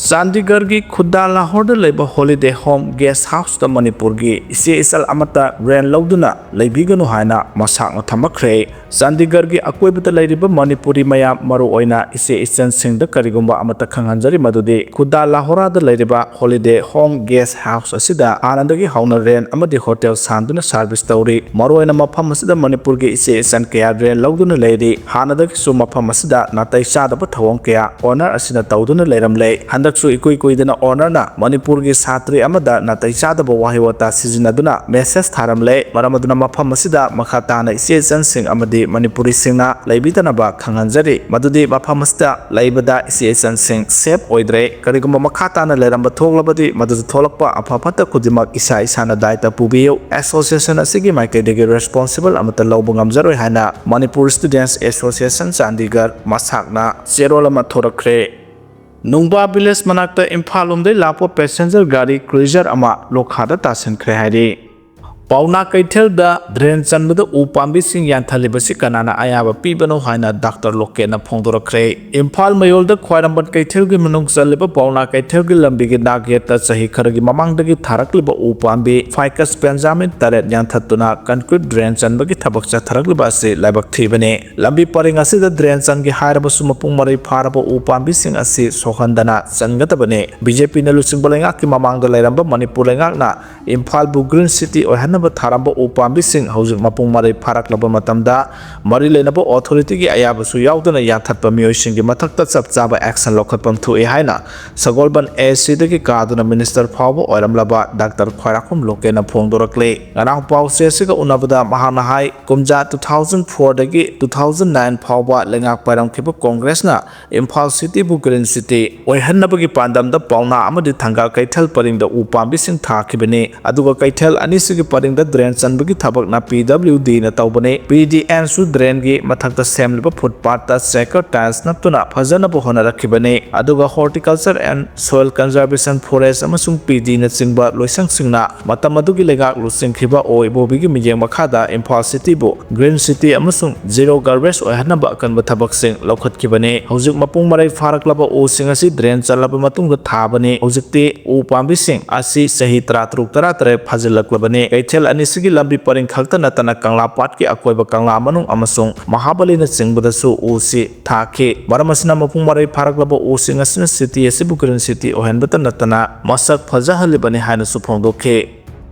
ꯆꯥꯟꯗꯤꯒꯔꯒꯤ ꯈꯨꯗꯥ ꯂꯥꯍꯣꯔꯗ ꯂꯩꯕ Holiday Home Guest Houseꯇ ꯃꯅꯤꯄꯨꯔꯒꯤ ꯏꯆꯦ ꯏꯆꯜ ꯑꯃꯠꯇ rent ꯂꯧꯗꯨꯅ ꯂꯩꯕꯤꯒꯅꯨ ꯍꯥꯏꯅ ꯃꯁꯥꯛꯅ ꯊꯝꯃꯛꯈ꯭ꯔꯦ꯫ ꯆꯥꯟꯗꯤꯒꯔꯒꯤ ꯑꯀꯣꯏꯕꯗ ꯂꯩꯔꯤꯕ ꯃꯅꯤꯄꯨꯔꯤ ꯃꯌꯥꯝ, ꯃꯔꯨꯑꯣꯏꯅ ꯏꯆꯦ ꯏꯆꯟꯁꯤꯡꯗ ꯀꯔꯤꯒꯨꯝꯕ ꯑꯃꯠꯇ ꯈꯪꯍꯟꯖꯔꯤ, ꯃꯗꯨꯗꯤ ꯈꯨꯗꯥ ꯂꯥꯍꯣꯔꯥꯗ ꯂꯩꯔꯤꯕ Holiday Home Guest House ꯑꯁꯤꯗ ꯍꯥꯟꯅꯗꯒꯤ ꯍꯧꯅ rent ꯑꯃꯗꯤ hotel ꯁꯥꯟꯗꯨꯅ service ꯇꯧꯔꯤ꯫ ꯃꯔꯨꯑꯣꯏꯅ ꯃꯐꯝ ꯑꯁꯤꯗ ꯃꯅꯤꯄꯨꯔꯒꯤ ꯏꯆꯦ ꯏꯆꯟ ꯀꯌꯥ rent ꯂꯧꯗꯨꯅ ꯂꯩꯔꯤ꯫ ꯍꯥꯟꯅꯗꯒꯤꯁꯨ ꯃꯐꯝ ꯑꯁꯤꯗ ꯅꯥꯇꯩ ꯆꯥꯗꯕ ꯊꯧꯑꯣꯡ ꯀꯌꯥ owner ꯑꯁꯤꯅ ꯇꯧꯗꯨꯅ ꯂꯩꯔꯝꯂꯦ꯫ ꯍꯟꯗꯛ ꯍꯟꯗꯛꯁꯨ ꯏꯀꯨꯏ ꯀꯨꯏꯗꯅ ꯑꯣꯅꯔꯅ ꯃꯅꯤꯄꯨꯔꯒꯤ ꯁꯥꯇ꯭ꯔꯤ ꯑꯃꯗ ꯅꯥꯇꯩ ꯆꯥꯗꯕ ꯋꯥꯍꯩ ꯋꯥꯇꯥ ꯁꯤꯖꯤꯟꯅꯗꯨꯅ ꯃꯦꯁꯦꯖ ꯊꯥꯔꯝꯂꯦ꯫ ꯃꯔꯝ ꯑꯗꯨꯅ ꯃꯐꯝ ꯑꯁꯤꯗ ꯃꯈꯥ ꯇꯥꯅ ꯏꯆꯦ ꯏꯆꯟꯁꯤꯡ ꯑꯃꯗꯤ ꯃꯅꯤꯄꯨꯔꯤꯁꯤꯡꯅ ꯂꯩꯕꯤꯗꯅꯕ ꯈꯪꯍꯟꯖꯔꯤ꯫ ꯃꯗꯨꯗꯤ ꯃꯐꯝ ꯑꯁꯤꯗ ꯂꯩꯕꯗ ꯏꯆꯦ ꯏꯆꯟꯁꯤꯡ ꯁꯦꯐ ꯑꯣꯏꯗ꯭ꯔꯦ꯫ ꯀꯔꯤꯒꯨꯝꯕ ꯃꯈꯥ ꯇꯥꯅ ꯂꯩꯔꯝꯕ ꯊꯣꯛꯂꯕꯗꯤ ꯃꯗꯨꯗ ꯊꯣꯛꯂꯛꯄ ꯑꯐ ꯐꯠꯇ ꯈꯨꯗꯤꯡꯃꯛ ꯏꯁꯥ ꯏꯁꯥꯅ ꯗꯥꯏꯇ ꯄꯨꯕꯤꯌꯨ꯫ ꯑꯦꯁꯣꯁꯤꯌꯦꯁꯟ ꯑꯁꯤꯒꯤ ꯃꯥꯏꯀꯩꯗꯒꯤ ꯔꯦꯁꯄꯣꯟꯁꯤꯕꯜ ꯑꯃꯠꯇ ꯂꯧꯕ ꯉꯝꯖꯔꯣꯏ ꯍꯥꯏꯅ ꯃꯅꯤꯄꯨꯔ ꯁ꯭ꯇꯨꯗꯦꯟꯠꯁ ꯑꯦꯁꯣꯁꯤꯌꯦꯁꯟ ꯆꯥꯟꯗꯤꯒꯔ ꯃꯁꯥꯛꯅ ꯆꯦꯔꯣꯜ ꯑꯃ ꯊꯣꯔꯛꯈ꯭ꯔꯦ꯫ ꯅꯨꯡꯕꯥ ꯚꯤꯂꯦꯖ ꯃꯅꯥꯛꯇ ꯏꯝꯐꯥꯜ ꯂꯣꯝꯗꯒꯤ ꯂꯥꯛꯄ ꯄꯦꯁꯦꯟꯖꯔ ꯒꯥꯔꯤ ꯀ꯭ꯔꯨꯏꯖꯔ ꯑꯃ ꯂꯣꯈꯥꯗ ꯇꯥꯁꯤꯟꯈ꯭ꯔꯦ ꯍꯥꯏꯔꯤ꯫ ꯄꯥꯎꯅꯥ ꯀꯩꯊꯦꯜꯗ ꯗ꯭ꯔꯦꯟ ꯆꯟꯕꯗ ꯎ ꯄꯥꯝꯕꯤꯁꯤꯡ ꯌꯥꯟꯊꯠꯂꯤꯕꯁꯤ ꯀꯅꯥꯅ ꯑꯌꯥꯕ ꯄꯤꯕꯅꯣ ꯍꯥꯏꯅ ꯗꯥꯛꯇꯔ ꯂꯣꯀꯦꯠꯅ ꯐꯣꯡꯗꯣꯔꯛꯈ꯭ꯔꯦ꯫ ꯏꯝꯐꯥꯜ ꯃꯌꯣꯜꯗ ꯈ꯭ꯋꯥꯏꯔꯝꯕꯟ ꯀꯩꯊꯦꯜꯒꯤ ꯃꯅꯨꯡ ꯆꯜꯂꯤꯕ ꯄꯥꯎꯅꯥ ꯀꯩꯊꯦꯜꯒꯤ ꯂꯝꯕꯤꯒꯤ ꯅꯥꯛ ꯌꯦꯠꯇ ꯆꯍꯤ ꯈꯔꯒꯤ ꯃꯃꯥꯡꯗꯒꯤ ꯊꯥꯔꯛꯂꯤꯕ ꯎ ꯄꯥꯝꯕꯤ ꯐꯥꯏꯀꯁ ꯕꯦꯟꯖꯥꯃꯤꯟ ꯇꯔꯦꯠ ꯌꯥꯟꯊꯠꯇꯨꯅ ꯀꯟꯀ꯭ꯔꯤꯠ ꯗ꯭ꯔꯦꯟ ꯆꯟꯕꯒꯤ ꯊꯕꯛ ꯆꯠꯊꯔꯛꯂꯤꯕ ꯑꯁꯤ ꯂꯥꯏꯕꯛ ꯊꯤꯕꯅꯤ꯫ ꯂꯝꯕꯤ ꯄꯔꯤꯡ ꯑꯁꯤꯗ ꯗ꯭ꯔꯦꯟ ꯆꯟꯒꯦ ꯍꯥꯏꯔꯕꯁꯨ ꯃꯄꯨꯡ ꯃꯔꯩ ꯐꯥꯔꯕ ꯎ ꯄꯥꯝꯕꯤꯁꯤꯡ ꯑꯁꯤ ꯁꯣꯛꯍꯟꯗꯅ ꯆꯟꯒꯗꯕꯅꯤ꯫ ꯕꯤ ꯖꯦ ꯄꯤꯅ ꯂꯨꯆꯤꯡꯕ ꯂꯩꯉꯥꯛꯀꯤ ꯃꯃꯥꯡꯗ ꯂꯩꯔꯝꯕ ꯃꯅꯤꯄꯨꯔ ꯂꯩꯉꯥꯛꯅ ꯏꯝꯐꯥꯜꯕꯨ ꯒ꯭ꯔꯤꯟ ꯁꯤꯇꯤ ꯑꯣꯏꯍꯟꯅꯕ ꯊꯥꯔꯝꯕ ꯎ ꯄꯥꯝꯕꯤꯁꯤꯡ ꯍꯧꯖꯤꯛ ꯃꯄꯨꯡ ꯃꯔꯩ ꯐꯥꯔꯛꯂꯕ ꯃꯇꯝꯗ ꯃꯔꯤ ꯂꯩꯅꯕ ꯑꯣꯊꯣꯔꯤꯇꯤꯒꯤ ꯑꯌꯥꯕꯁꯨ ꯌꯥꯎꯗꯅ ꯌꯥꯟꯊꯠꯄ ꯃꯤꯑꯣꯏꯁꯤꯡꯒꯤ ꯃꯊꯛꯇ ꯆꯞ ꯆꯥꯕ ꯑꯦꯛꯁꯟ ꯂꯧꯈꯠꯐꯝ ꯊꯣꯛꯏ ꯍꯥꯏꯅ ꯁꯒꯣꯜꯕꯟ ꯑꯦ ꯁꯤꯗꯒꯤ ꯀꯥꯗꯨꯅ ꯃꯤꯅꯤꯁꯇꯔ ꯐꯥꯎꯕ ꯑꯣꯏꯔꯝꯂꯕ ꯗꯥꯛꯇꯔ ꯈ꯭ꯋꯥꯏꯔꯥꯛꯄꯝ ꯂꯣꯀꯦꯅ ꯐꯣꯡꯗꯣꯔꯛꯂꯤ꯫ ꯉꯔꯥꯡ ꯄꯥꯎꯆꯦ ꯑꯁꯤꯒ ꯎꯅꯕꯗ ꯃꯍꯥꯛꯅ ꯍꯥꯏ, ꯀꯨꯝꯖꯥ two thousand fourꯗꯒꯤ two thousand nine ꯐꯥꯎꯕ ꯂꯩꯉꯥꯛ ꯄꯥꯏꯔꯝꯈꯤꯕ ꯀꯣꯡꯒ꯭ꯔꯦꯁꯅ ꯏꯝꯐꯥꯜ ꯁꯤꯇꯤꯕꯨ ꯒ꯭ꯔꯤꯟ ꯁꯤꯇꯤ ꯑꯣꯏꯍꯟꯅꯕꯒꯤ ꯄꯥꯟꯗꯝꯗ ꯄꯥꯎꯅꯥ ꯑꯃꯗꯤ ꯊꯪꯒꯥ ꯀꯩꯊꯦꯜ ꯄꯔꯤꯡꯗ ꯎ ꯄꯥꯝꯕꯤꯁꯤꯡ ꯊꯥꯈꯤꯕꯅꯤ꯫ ꯑꯗꯨꯒ ꯀꯩꯊꯦꯜ ꯑꯅꯤꯁꯤꯒꯤ ꯄꯔꯤꯡꯗ ꯗ꯭ꯔꯦꯟ ꯆꯟꯕꯒꯤ ꯊꯕꯛꯅ ꯄꯤ ꯗꯕ꯭ꯂꯤꯎ ꯗꯤꯅ ꯇꯧꯕꯅꯤ꯫ ꯄꯤ ꯗꯤ ꯑꯦꯟꯁꯨ ꯗ꯭ꯔꯦꯟꯒꯤ ꯃꯊꯛꯇ ꯁꯦꯝꯂꯤꯕ ꯐꯨꯠꯄꯥꯠꯇ ꯆꯦꯀꯔ ꯇꯥꯏꯜꯁ ꯅꯞꯇꯨꯅ ꯐꯖꯅꯕ ꯍꯣꯠꯅꯔꯛꯈꯤꯕꯅꯤ꯫ ꯑꯗꯨꯒ Horticulture and Soil Conservation, Forest ꯑꯃꯁꯨꯡ ꯄꯤ ꯗꯤꯅꯆꯤꯡꯕ ꯂꯣꯏꯁꯪꯁꯤꯡꯅ ꯃꯇꯝ ꯑꯗꯨꯒꯤ ꯂꯩꯉꯥꯛ ꯂꯨꯆꯤꯡꯈꯤꯕ ꯑꯣ ꯏꯕꯣꯕꯤꯒꯤ ꯃꯤꯠꯌꯦꯡ ꯃꯈꯥꯗ ꯏꯝꯐꯥꯜ ꯁꯤꯇꯤꯕꯨ ꯒ꯭ꯔꯤꯟ ꯁꯤꯇꯤ ꯑꯃꯁꯨꯡ ꯖꯤꯔꯣ ꯒꯥꯔꯕꯦꯖ ꯑꯣꯏꯍꯟꯅꯕ ꯑꯀꯟꯕ ꯊꯕꯛꯁꯤꯡ ꯂꯧꯈꯠꯈꯤꯕꯅꯤ꯫ ꯍꯧꯖꯤꯛ ꯃꯄꯨꯡ ꯃꯔꯩ ꯐꯥꯔꯛꯂꯕ ꯎꯁꯤꯡ ꯑꯁꯤ ꯗ꯭ꯔꯦꯟ ꯆꯜꯂꯕ ꯃꯇꯨꯡꯗ ꯊꯥꯕꯅꯤ꯫ ꯍꯧꯖꯤꯛꯇꯤ ꯎ ꯄꯥꯝꯕꯤꯁꯤꯡ ꯑꯁꯤ ꯆꯍꯤ ꯇꯔꯥꯇꯔꯨꯛ, ꯇꯔꯥꯇꯔꯦꯠ ꯐꯥꯖꯤꯜꯂꯛꯂꯕꯅꯤ꯫ ꯀꯩꯊꯦꯜ ꯑꯅꯤꯁꯤꯒꯤ ꯂꯝꯕꯤ ꯄꯔꯤꯡ ꯈꯛꯇ ꯅꯠꯇꯅ ꯀꯪꯂꯥ ꯄꯥꯠꯀꯤ ꯑꯀꯣꯏꯕ, ꯀꯪꯂꯥ ꯃꯅꯨꯡ ꯑꯃꯁꯨꯡ ꯃꯍꯥꯕꯂꯤꯅꯆꯤꯡꯕꯗꯁꯨ ꯎꯁꯤ ꯊꯥꯈꯤ꯫ ꯃꯔꯝ ꯑꯁꯤꯅ ꯃꯄꯨꯡ ꯃꯔꯩ ꯐꯥꯔꯛꯂꯕ ꯎꯁꯤꯡ ꯑꯁꯤꯅ ꯁꯤꯇꯤ ꯑꯁꯤꯕꯨ ꯒ꯭ꯔꯤꯟ ꯁꯤꯇꯤ ꯑꯣꯏꯍꯟꯕꯇ ꯅꯠꯇꯅ ꯃꯁꯛ ꯐꯖꯍꯜꯂꯤꯕꯅꯤ ꯍꯥꯏꯅꯁꯨ ꯐꯣꯡꯗꯣꯛꯈꯤ꯫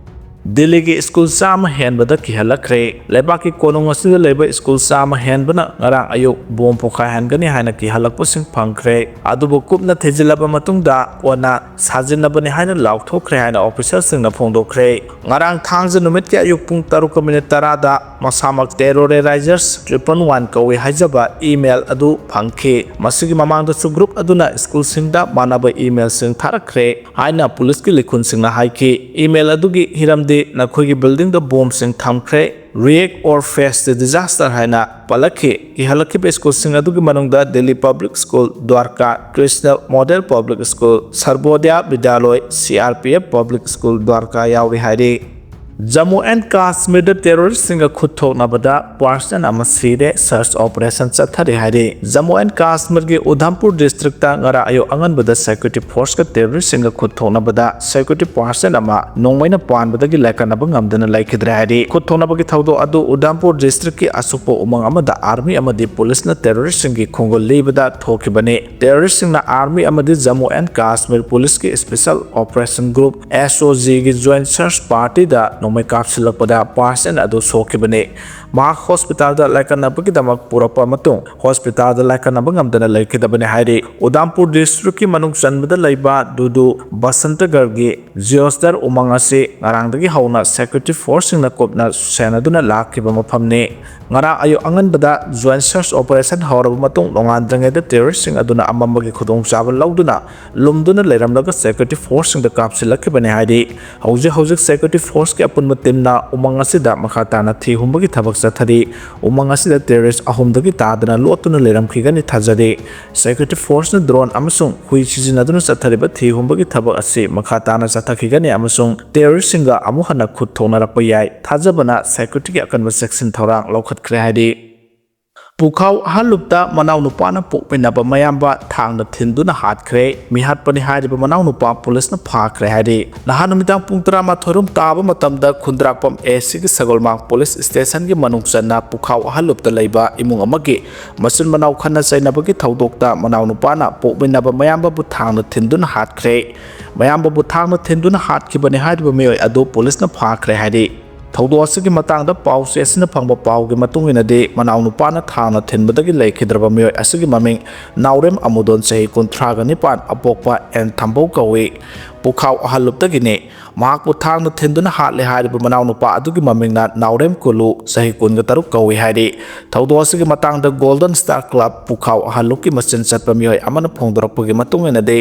ꯗꯤꯜꯂꯤꯒꯤ ꯁ꯭ꯀꯨꯜ ꯆꯥꯝꯃ ꯍꯦꯟꯕꯗ ꯀꯤꯍꯜꯂꯛꯈ꯭ꯔꯦ꯫ ꯂꯩꯕꯥꯛꯀꯤ ꯀꯣꯅꯨꯡ ꯑꯁꯤꯗ ꯂꯩꯕ ꯁ꯭ꯀꯨꯜ ꯆꯥꯝꯃ ꯍꯦꯟꯕꯅ ꯉꯔꯥꯡ ꯑꯌꯨꯛ ꯕꯣꯝ ꯄꯣꯈꯥꯏꯍꯟꯒꯅꯤ ꯍꯥꯏꯅ ꯀꯤꯍꯜꯂꯛꯄꯁꯤꯡ ꯐꯪꯈ꯭ꯔꯦ꯫ ꯑꯗꯨꯕꯨ ꯀꯨꯞꯅ ꯊꯤꯖꯤꯜꯂꯕ ꯃꯇꯨꯡꯗ ꯀꯣꯟꯅ ꯁꯥꯖꯤꯟꯅꯕꯅꯤ ꯍꯥꯏꯅ ꯂꯥꯎꯊꯣꯛꯈ꯭ꯔꯦ ꯍꯥꯏꯅ ꯑꯣꯐꯤꯁꯤꯌꯦꯜꯁꯤꯡꯅ ꯐꯣꯡꯗꯣꯛꯈ꯭ꯔꯦ꯫ ꯉꯔꯥꯡ ꯊꯥꯡꯖ ꯅꯨꯃꯤꯠꯀꯤ ꯑꯌꯨꯛ ꯄꯨꯡ ꯇꯔꯨꯛꯀ ꯃꯤꯅꯤꯠ ꯇꯔꯥꯗ ꯃꯁꯥꯃꯛ ꯇꯦꯔꯣꯔꯤꯖꯔꯁ ꯇ꯭ꯔꯤꯄꯜ ꯋꯥꯟ ꯀꯧꯏ ꯍꯥꯏꯖꯕ ꯏꯃꯦꯜ ꯑꯗꯨ ꯐꯪꯈꯤ꯫ ꯃꯁꯤꯒꯤ ꯃꯃꯥꯡꯗꯁꯨ ꯒ꯭ꯔꯨꯞ ꯑꯗꯨꯅ ꯁ꯭ꯀꯨꯜꯁꯤꯡꯗ ꯃꯥꯟꯅꯕ ꯏꯃꯦꯜꯁꯤꯡ ꯊꯥꯔꯛꯈ꯭ꯔꯦ ꯍꯥꯏꯅ ꯄꯨꯂꯤꯁꯀꯤ ꯂꯤꯈꯨꯟꯁꯤꯡꯅ ꯍꯥꯏꯈꯤ꯫ ꯏꯃꯦꯜ ꯑꯗꯨꯒꯤ ꯍꯤꯔꯝꯗꯤ "ꯅꯈꯣꯏꯒꯤ ꯕꯤꯜꯗꯤꯡꯗ ꯕꯣꯝꯁꯤꯡ ꯊꯝꯈ꯭ꯔꯦ, react or face the disaster" ꯍꯥꯏꯅ ꯄꯜꯂꯛꯈꯤ꯫ ꯀꯤꯍꯜꯂꯛꯈꯤꯕ ꯁ꯭ꯀꯨꯜꯁꯤꯡ ꯑꯗꯨꯒꯤ ꯃꯅꯨꯡꯗ Delhi public school, Dwarka Krishna model public school, Sarvodaya Vidyalaya, C R P F public school, Dwarka ꯌꯥꯎꯔꯤ ꯍꯥꯏꯔꯤ꯫ ꯖꯝꯃꯨ ꯑꯦꯟ ꯀꯥꯁꯃꯤꯔꯗ ꯇꯦꯔꯣꯔꯤꯁꯁꯤꯡꯒ ꯈꯨꯠ ꯊꯣꯛꯅꯕꯗ ꯄꯥꯔꯁꯟ ꯑꯃ ꯁꯤꯔꯦ, ꯁꯔꯆ ꯑꯣꯄꯔꯦꯁꯟ ꯆꯠꯊꯔꯤ ꯍꯥꯏꯔꯤ꯫ ꯖꯝꯃꯨ ꯑꯦꯟ ꯀꯥꯁꯃꯤꯔꯒꯤ ꯎꯙꯝꯄꯨꯔ ꯗꯤꯁꯇ꯭ꯔꯤꯛꯇ ꯉꯔꯥꯡ ꯑꯌꯨꯛ ꯑꯉꯟꯕꯗ ꯁꯦꯀ꯭ꯌꯨꯔꯤꯇꯤ ꯐꯣꯔꯁꯀ ꯇꯦꯔꯣꯔꯤꯁꯁꯤꯡꯒ ꯈꯨꯠ ꯊꯣꯛꯅꯕꯗ ꯁꯦꯀ꯭ꯌꯨꯔꯤꯇꯤ ꯄꯥꯔꯁꯟ ꯑꯃ ꯅꯣꯡꯃꯩꯅ ꯄꯥꯟꯕꯗꯒꯤ ꯂꯥꯏꯀꯠꯅꯕ ꯉꯝꯗꯅ ꯂꯩꯈꯤꯗ꯭ꯔꯦ ꯍꯥꯏꯔꯤ꯫ ꯈꯨꯠ ꯊꯣꯛꯅꯕꯒꯤ ꯊꯧꯗꯣꯛ ꯑꯗꯨ ꯎꯙꯝꯄꯨꯔ ꯗꯤꯁꯇ꯭ꯔꯤꯛꯀꯤ ꯑꯁꯨꯛꯄ ꯎꯃꯪ ꯑꯃꯗ ꯑꯥꯔꯃꯤ ꯑꯃꯗꯤ ꯄꯨꯂꯤꯁꯅ ꯇꯦꯔꯣꯔꯤꯁꯁꯤꯡꯒꯤ ꯈꯣꯡꯒꯨꯜ ꯂꯤꯕꯗ ꯊꯣꯛꯈꯤꯕꯅꯤ꯫ ꯇꯦꯔꯣꯔꯤꯁꯁꯤꯡꯅ ꯑꯥꯔꯃꯤ ꯑꯃꯗꯤ ꯖꯝꯃꯨ ꯑꯦꯟ ꯀꯥꯁꯃꯤꯔ ꯄꯨꯂꯤꯁꯀꯤ ꯁ꯭ꯄꯦꯁꯦꯜ ꯑꯣꯄꯔꯦꯁꯟ ꯒ꯭ꯔꯨꯞ, ꯑꯦꯁ ꯑꯣ ꯖꯤꯒꯤ ꯖꯣꯏꯟꯠ ꯁꯔꯆ ꯄꯥꯔꯇꯤꯗ ꯅꯣꯡꯃꯩ ꯀꯥꯞꯁꯤꯜꯂꯛꯄꯗ ꯄꯥꯔꯁꯟ ꯑꯗꯨ ꯁꯣꯛꯈꯤꯕꯅꯤ꯫ ꯃꯍꯥꯛ ꯍꯣꯁꯄꯤꯇꯥꯜꯗ ꯂꯥꯏꯀꯠꯅꯕꯒꯤꯗꯃꯛ ꯄꯨꯔꯛꯄ ꯃꯇꯨꯡ ꯍꯣꯁꯄꯤꯇꯥꯜꯗ ꯂꯥꯏꯀꯠꯅꯕ ꯉꯝꯗꯅ ꯂꯩꯈꯤꯗꯕꯅꯤ ꯍꯥꯏꯔꯤ꯫ ꯎꯗꯥꯝꯄꯨꯔ ꯗꯤꯁꯇ꯭ꯔꯤꯛꯀꯤ ꯃꯅꯨꯡ ꯆꯟꯕꯗ ꯂꯩꯕ ꯗꯨꯗꯨ ꯕꯁꯟꯇꯒꯔꯒꯤ ꯖꯤꯑꯣꯁꯇꯔ ꯎꯃꯪ ꯑꯁꯤ ꯉꯔꯥꯡꯗꯒꯤ ꯍꯧꯅ ꯁꯦꯀ꯭ꯌꯨꯔꯤꯇꯤ ꯐꯣꯔꯁꯁꯤꯡꯅ ꯀꯨꯞꯅ ꯁꯦꯟꯅꯗꯨꯅ ꯂꯥꯛꯈꯤꯕ ꯃꯐꯝꯅꯤ꯫ ꯉꯔꯥꯡ ꯑꯌꯨꯛ ꯑꯉꯟꯕꯗ ꯖꯣꯏꯟꯠ ꯁꯔꯆ ꯑꯣꯄꯔꯦꯁꯟ ꯍꯧꯔꯕ ꯃꯇꯨꯡ ꯅꯣꯡꯉꯥꯟꯗ꯭ꯔꯤꯉꯩꯗ ꯇꯦꯔꯣꯔꯤꯁꯁꯤꯡ ꯑꯗꯨꯅ ꯑꯃꯝꯕꯒꯤ ꯈꯨꯗꯣꯡꯆꯥꯕ ꯂꯧꯗꯨꯅ ꯂꯨꯝꯗꯨꯅ ꯂꯩꯔꯝꯂꯒ ꯁꯦꯀ꯭ꯌꯨꯔꯤꯇꯤ ꯐꯣꯔꯁꯁꯤꯡꯗ ꯀꯥꯞꯁꯤꯜꯂꯛꯈꯤꯕꯅꯤ ꯍꯥꯏꯔꯤ꯫ ꯍꯧꯖꯤꯛ ꯍꯧꯖꯤꯛ ꯁꯦꯀ꯭ꯌꯨꯔꯤꯇꯤ ꯐꯣꯔꯁꯀꯤ ꯑꯄꯨꯟꯕ ꯇꯤꯝꯅ ꯎꯃꯪ ꯑꯁꯤꯗ ꯃꯈꯥ ꯇꯥꯅ ꯊꯤ ꯍꯨꯝꯕꯒꯤ ꯊꯕꯛ ꯆꯠꯊꯔꯤ꯫ ꯎꯃꯪ ꯑꯁꯤꯗ ꯇꯦꯔꯣꯔꯤꯁ ꯑꯍꯨꯝꯗꯒꯤ ꯇꯥꯗꯅ ꯂꯣꯠꯇꯨꯅ ꯂꯩꯔꯝꯈꯤꯒꯅꯤ ꯊꯥꯖꯔꯤ꯫ ꯁꯦꯀ꯭ꯌꯨꯔꯤꯇꯤ ꯐꯣꯔꯁꯅ ꯗ꯭ꯔꯣꯟ ꯑꯃꯁꯨꯡ ꯍꯨꯏ ꯁꯤꯖꯤꯟꯅꯗꯨꯅ ꯆꯠꯊꯔꯤꯕ ꯊꯤ ꯍꯨꯝꯕꯒꯤ ꯊꯕꯛ ꯑꯁꯤ ꯃꯈꯥ ꯇꯥꯅ ꯆꯠꯊꯈꯤꯒꯅꯤ ꯑꯃꯁꯨꯡ ꯇꯦꯔꯣꯔꯤꯁꯁꯤꯡꯒ ꯑꯃꯨꯛ ꯍꯟꯅ ꯈꯨꯠ ꯊꯣꯛꯅꯔꯛꯄ ꯌꯥꯏ ꯊꯥꯖꯕꯅ ꯁꯦꯀ꯭ꯌꯨꯔꯤꯇꯤꯒꯤ ꯑꯀꯟꯕ ꯆꯦꯛꯁꯤꯟ ꯊꯧꯔꯥꯡ ꯂꯧꯈꯠꯈ꯭ꯔꯦ ꯍꯥꯏꯔꯤ꯫ ꯄꯨꯈꯥꯎ ꯑꯍꯜꯂꯨꯞꯇ ꯃꯅꯥꯎꯅꯨꯄꯥꯅ ꯄꯣꯛꯃꯤꯟꯅꯕ ꯃꯌꯥꯝꯕ ꯊꯥꯡꯅ ꯊꯤꯟꯗꯨꯅ ꯍꯥꯠꯈ꯭ꯔꯦ꯫ ꯃꯤꯍꯥꯠꯄꯅꯤ ꯍꯥꯏꯔꯤꯕ ꯃꯅꯥꯎꯅꯨꯄꯥ ꯄꯨꯂꯤꯁꯅ ꯐꯥꯈ꯭ꯔꯦ ꯍꯥꯏꯔꯤ꯫ ꯅꯍꯥꯟ ꯅꯨꯃꯤꯗꯥꯡ ꯄꯨꯡ ꯇꯔꯥꯃꯥꯊꯣꯏ ꯔꯣꯝ ꯇꯥꯕ ꯃꯇꯝꯗ ꯈꯨꯟꯗ꯭ꯔꯥꯛꯄꯝ ꯑꯦ ꯁꯤꯒꯤ ꯁꯒꯣꯜꯃꯥꯡ ꯄꯨꯂꯤꯁ ꯁ꯭ꯇꯦꯁꯟꯒꯤ ꯃꯅꯨꯡ ꯆꯟꯅ ꯄꯨꯈꯥꯎ ꯑꯍꯜꯂꯨꯞꯇ ꯂꯩꯕ ꯏꯃꯨꯡ ꯑꯃꯒꯤ ꯃꯆꯤꯟ ꯃꯅꯥꯎ ꯈꯠꯅ ꯆꯩꯅꯕꯒꯤ ꯊꯧꯗꯣꯛꯇ ꯃꯅꯥꯎꯅꯨꯄꯥꯅ ꯄꯣꯛꯃꯤꯟꯅꯕ ꯃꯌꯥꯝꯕꯕꯨ ꯊꯥꯡꯅ ꯊꯤꯟꯗꯨꯅ ꯍꯥꯠꯈ꯭ꯔꯦ꯫ ꯃꯌꯥꯝꯕꯕꯨ ꯊꯥꯡꯅ ꯊꯤꯟꯗꯨꯅ ꯍꯥꯠꯈꯤꯕꯅꯤ ꯍꯥꯏꯔꯤꯕ ꯃꯤꯑꯣꯏ ꯑꯗꯨ ꯄꯨꯂꯤꯁꯅ ꯐꯥꯈ꯭ꯔꯦ ꯍꯥꯏꯔꯤ꯫ ꯊꯧꯗꯣꯛ ꯑꯁꯤꯒꯤ ꯃꯇꯥꯡꯗ ꯄꯥꯎ ꯆꯦ ꯑꯁꯤꯅ ꯐꯪꯕ ꯄꯥꯎꯒꯤ ꯃꯇꯨꯡ ꯏꯟꯅꯗꯤ, ꯃꯅꯥꯎꯅꯨꯄꯥꯅ ꯊꯥꯡꯅ ꯊꯤꯟꯕꯗꯒꯤ ꯂꯩꯈꯤꯗ꯭ꯔꯕ ꯃꯤꯑꯣꯏ ꯑꯁꯤꯒꯤ ꯃꯃꯤꯡ ꯅꯥꯎꯔꯦꯝ ꯑꯃꯨꯗꯣꯟ, ꯆꯍꯤ ꯀꯨꯟꯊ꯭ꯔꯥꯒ ꯅꯤꯄꯥꯟ, ꯑꯄꯣꯛꯄ ꯑꯦꯟ ꯊꯝꯕꯧ ꯀꯧꯏ꯫ ꯄꯨꯈꯥꯎ ꯑꯍꯜꯂꯨꯞꯇꯒꯤꯅꯤ꯫ ꯃꯍꯥꯛꯄꯨ ꯊꯥꯡꯅ ꯊꯤꯟꯗꯨꯅ ꯍꯥꯠꯂꯦ ꯍꯥꯏꯔꯤꯕ ꯃꯅꯥꯎꯅꯨꯄꯥ ꯑꯗꯨꯒꯤ ꯃꯃꯤꯡꯅ ꯅꯥꯎꯔꯦꯝ ꯀꯨꯂꯨ, ꯆꯍꯤ ꯀꯨꯟꯒ ꯇꯔꯨꯛ ꯀꯧꯏ ꯍꯥꯏꯔꯤ꯫ ꯊꯧꯗꯣꯛ ꯑꯁꯤꯒꯤ ꯃꯇꯥꯡꯗ ꯒꯣꯜꯗꯟ ꯁ꯭ꯇꯥꯔ ꯀ꯭ꯂꯕ ꯄꯨꯈꯥꯎ ꯑꯍꯜꯂꯨꯞꯀꯤ ꯃꯆꯤꯟ ꯆꯠꯄ ꯃꯤꯑꯣꯏ ꯑꯃꯅ ꯐꯣꯡꯗꯣꯔꯛꯄꯒꯤ ꯃꯇꯨꯡ ꯏꯟꯅꯗꯤ,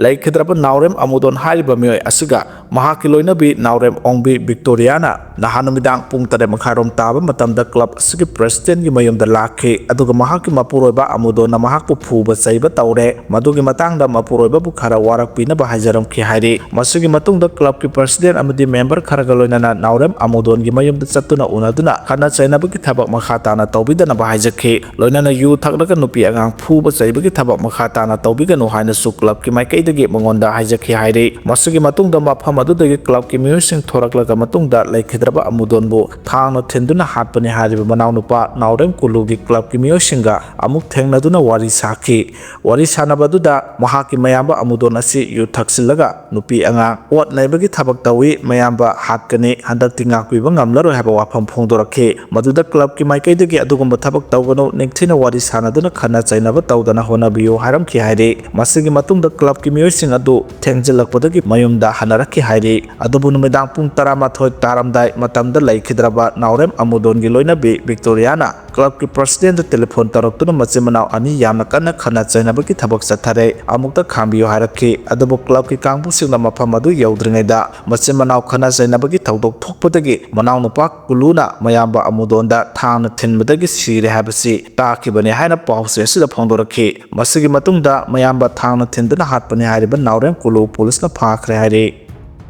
ꯂꯩꯈꯤꯗ꯭ꯔꯕ ꯅꯥꯎꯔꯦꯝ ꯑꯃꯨꯗꯣꯟ ꯍꯥꯏꯔꯤꯕ ꯃꯤꯑꯣꯏ ꯑꯁꯤꯒ ꯃꯍꯥꯛꯀꯤ ꯂꯣꯏꯅꯕꯤ ꯅꯥꯎꯔꯦꯝ ꯑꯣꯡꯕꯤ ꯕꯤꯛꯇꯣꯔꯤꯌꯥꯅ ꯅꯍꯥꯟ ꯅꯨꯃꯤꯗꯥꯡ ꯄꯨꯡ ꯇꯔꯦꯠ ꯃꯈꯥꯏꯔꯣꯝ ꯇꯥꯕ ꯃꯇꯝꯗ ꯀ꯭ꯂꯕ ꯑꯁꯤꯒꯤ ꯄ꯭ꯔꯦꯁꯤꯗꯦꯟꯒꯤ ꯃꯌꯨꯝꯗ ꯂꯥꯛꯈꯤ꯫ ꯑꯗꯨꯒ ꯃꯍꯥꯛꯀꯤ ꯃꯄꯨꯔꯣꯏꯕ ꯑꯃꯨꯗꯣꯟꯅ ꯃꯍꯥꯛꯄꯨ ꯐꯨꯕ ꯆꯩꯕ ꯇꯧꯔꯦ꯫ ꯃꯗꯨꯒꯤ ꯃꯇꯥꯡꯗ ꯃꯄꯨꯔꯣꯏꯕꯕꯨ ꯈꯔ ꯋꯥꯔꯛꯄꯤꯅꯕ ꯍꯥꯏꯖꯔꯝꯈꯤ ꯍꯥꯏꯔꯤ꯫ ꯃꯁꯤꯒꯤ ꯃꯇꯨꯡꯗ ꯀ꯭ꯂꯕꯀꯤ ꯄ꯭ꯔꯦꯁꯤꯗꯦꯟ ꯑꯃꯗꯤ ꯃꯦꯝꯕꯔ ꯈꯔꯒ ꯂꯣꯏꯅꯅ ꯅꯥꯎꯔꯦꯝ ꯑꯃꯨꯗꯣꯟꯒꯤ ꯃꯌꯨꯝꯗ ꯆꯠꯇꯨꯅ ꯎꯅꯗꯨꯅ ꯈꯠꯅ ꯆꯩꯅꯕꯒꯤ ꯊꯕꯛ ꯃꯈꯥ ꯇꯥꯅ ꯇꯧꯕꯤꯗꯅꯕ ꯍꯥꯏꯖꯈꯤ꯫ ꯂꯣꯏꯅꯅ ꯌꯨ ꯊꯛꯂꯒ ꯅꯨꯄꯤ ꯑꯉꯥꯡ ꯐꯨꯕ ꯆꯩꯕꯒꯤ ꯊꯕꯛ ꯃꯈꯥ ꯇꯥꯅ ꯇꯧꯕꯤꯒꯅꯨ ꯍꯥꯏꯅꯁꯨ ꯀ꯭ꯂꯕꯀꯤ ꯃꯥꯏꯀꯩꯗꯒꯤ ꯃꯉꯣꯟꯗ ꯍꯥꯏꯖꯈꯤ ꯍꯥꯏꯔꯤ꯫ ꯃꯁꯤꯒꯤ ꯃꯇꯨꯡꯗ ꯃꯐꯝ ꯑꯗꯨꯗꯒꯤ ꯀ꯭ꯂꯕꯀꯤ ꯃꯤꯑꯣꯏꯁꯤꯡ ꯊꯣꯔꯛꯂꯒ ꯃꯇꯨꯡꯗ ꯂꯩꯈꯤꯗ꯭ꯔꯕ ꯑꯃꯨꯗꯣꯟꯕꯨ ꯊꯥꯡꯅ ꯊꯤꯟꯗꯨꯅ ꯍꯥꯠꯄꯅꯤ ꯍꯥꯏꯔꯤꯕ ꯃꯅꯥꯎꯅꯨꯄꯥ ꯅꯥꯎꯔꯦꯝ ꯀꯨꯂꯨꯒꯤ ꯀ꯭ꯂꯕꯀꯤ ꯃꯤꯑꯣꯏꯁꯤꯡꯒ ꯑꯃꯨꯛ ꯊꯦꯡꯅꯗꯨꯅ ꯋꯥꯔꯤ ꯁꯥꯈꯤ꯫ ꯋꯥꯔꯤ ꯁꯥꯟꯅꯕ ꯑꯗꯨꯗ ꯃꯍꯥꯛꯀꯤ ꯃꯌꯥꯝꯕ ꯑꯃꯨꯗꯣꯟ ꯑꯁꯤ ꯌꯨ ꯊꯛꯆꯤꯜꯂꯒ ꯅꯨꯄꯤ ꯑꯉꯥꯡ ꯑꯣꯠ ꯅꯩꯕꯒꯤ ꯊꯕꯛ ꯇꯧꯏ, ꯃꯌꯥꯝꯕ ꯍꯥꯠꯀꯅꯤ, ꯍꯟꯗꯛꯇꯤ ꯉꯥꯛꯄꯤꯕ ꯉꯝꯂꯔꯣꯏ ꯍꯥꯏꯕ ꯋꯥꯐꯝ ꯐꯣꯡꯗꯣꯔꯛꯈꯤ꯫ ꯃꯗꯨꯗ ꯀ꯭ꯂꯕꯀꯤ ꯃꯥꯏꯀꯩꯗꯒꯤ ꯑꯗꯨꯒꯨꯝꯕ ꯊꯕꯛ ꯇꯧꯒꯅꯨ, ꯅꯤꯡꯊꯤꯅ ꯋꯥꯔꯤ ꯁꯥꯟꯅꯗꯨꯅ ꯈꯠꯅ ꯆꯩꯅꯕ ꯇꯧꯗꯅ ꯍꯣꯠꯅꯕꯤꯌꯨ ꯍꯥꯏꯔꯝꯈꯤ ꯍꯥꯏꯔꯤ꯫ ꯃꯁꯤꯒꯤ ꯃꯇꯨꯡꯗ ꯀ꯭ꯂꯕꯀꯤ ꯃꯤꯑꯣꯏꯁꯤꯡ ꯑꯗꯨ ꯊꯦꯡꯖꯤꯜꯂꯛꯄꯗꯒꯤ ꯃꯌꯨꯝꯗ ꯍꯟꯅꯔꯛꯈꯤ ꯍꯥꯏꯔꯤ꯫ ꯑꯗꯨꯕꯨ ꯅꯨꯃꯤꯗꯥꯡ ꯄꯨꯡ ꯇꯔꯥꯃꯥꯊꯣꯏ ꯇꯥꯔꯝꯗꯥꯏ ꯃꯇꯝꯗ ꯂꯩꯈꯤꯗ꯭ꯔꯕ ꯅꯥꯎꯔꯦꯝ ꯑꯃꯨꯗꯣꯟꯒꯤ ꯂꯣꯏꯅꯕꯤ ꯕꯤꯛꯇꯣꯔꯤꯌꯥꯅ ꯀ꯭ꯂꯕꯀꯤ ꯄ꯭ꯔꯦꯁꯤꯗꯦꯟꯗ ꯇꯦꯂꯤꯐꯣꯟ ꯇꯧꯔꯛꯇꯨꯅ ꯃꯆꯤꯟ ꯃꯅꯥꯎ ꯑꯅꯤ ꯌꯥꯝꯅ ꯀꯟꯅ ꯈꯠꯅ ꯆꯩꯅꯕꯒꯤ ꯊꯕꯛ ꯆꯠꯊꯔꯦ, ꯑꯃꯨꯛꯇ ꯈꯥꯝꯕꯤꯌꯨ ꯍꯥꯏꯔꯛꯈꯤ꯫ ꯑꯗꯨꯕꯨ ꯀ꯭ꯂꯕꯀꯤ ꯀꯥꯡꯕꯨꯁꯤꯡꯅ ꯃꯐꯝ ꯑꯗꯨ ꯌꯧꯗ꯭ꯔꯤꯉꯩꯗ ꯃꯆꯤꯟ ꯃꯅꯥꯎ ꯈꯠꯅ ꯆꯩꯅꯕꯒꯤ ꯊꯧꯗꯣꯛ ꯊꯣꯛꯄꯗꯒꯤ ꯃꯅꯥꯎꯅꯨꯄꯥ ꯀꯨꯂꯨꯅ ꯃꯌꯥꯝꯕ ꯑꯃꯨꯗꯣꯟꯗ ꯊꯥꯡꯅ ꯊꯤꯟꯕꯗꯒꯤ ꯁꯤꯔꯦ ꯍꯥꯏꯕꯁꯤ ꯇꯥꯈꯤꯕꯅꯤ ꯍꯥꯏꯅ ꯄꯥꯎꯆꯦ ꯑꯁꯤꯗ ꯐꯣꯡꯗꯣꯔꯛꯈꯤ꯫ ꯃꯁꯤꯒꯤ ꯃꯇꯨꯡꯗ ꯃꯌꯥꯝꯕ ꯊꯥꯡꯅ ꯊꯤꯟꯗꯨꯅ ꯍꯥꯠꯄꯅꯤ ꯍꯥꯏꯔꯤꯕ ꯅꯥꯎꯔꯦꯝ ꯀꯨꯂꯨ ꯄꯨꯂꯤꯁꯅ ꯐꯥꯈ꯭ꯔꯦ ꯍꯥꯏꯔꯤ꯫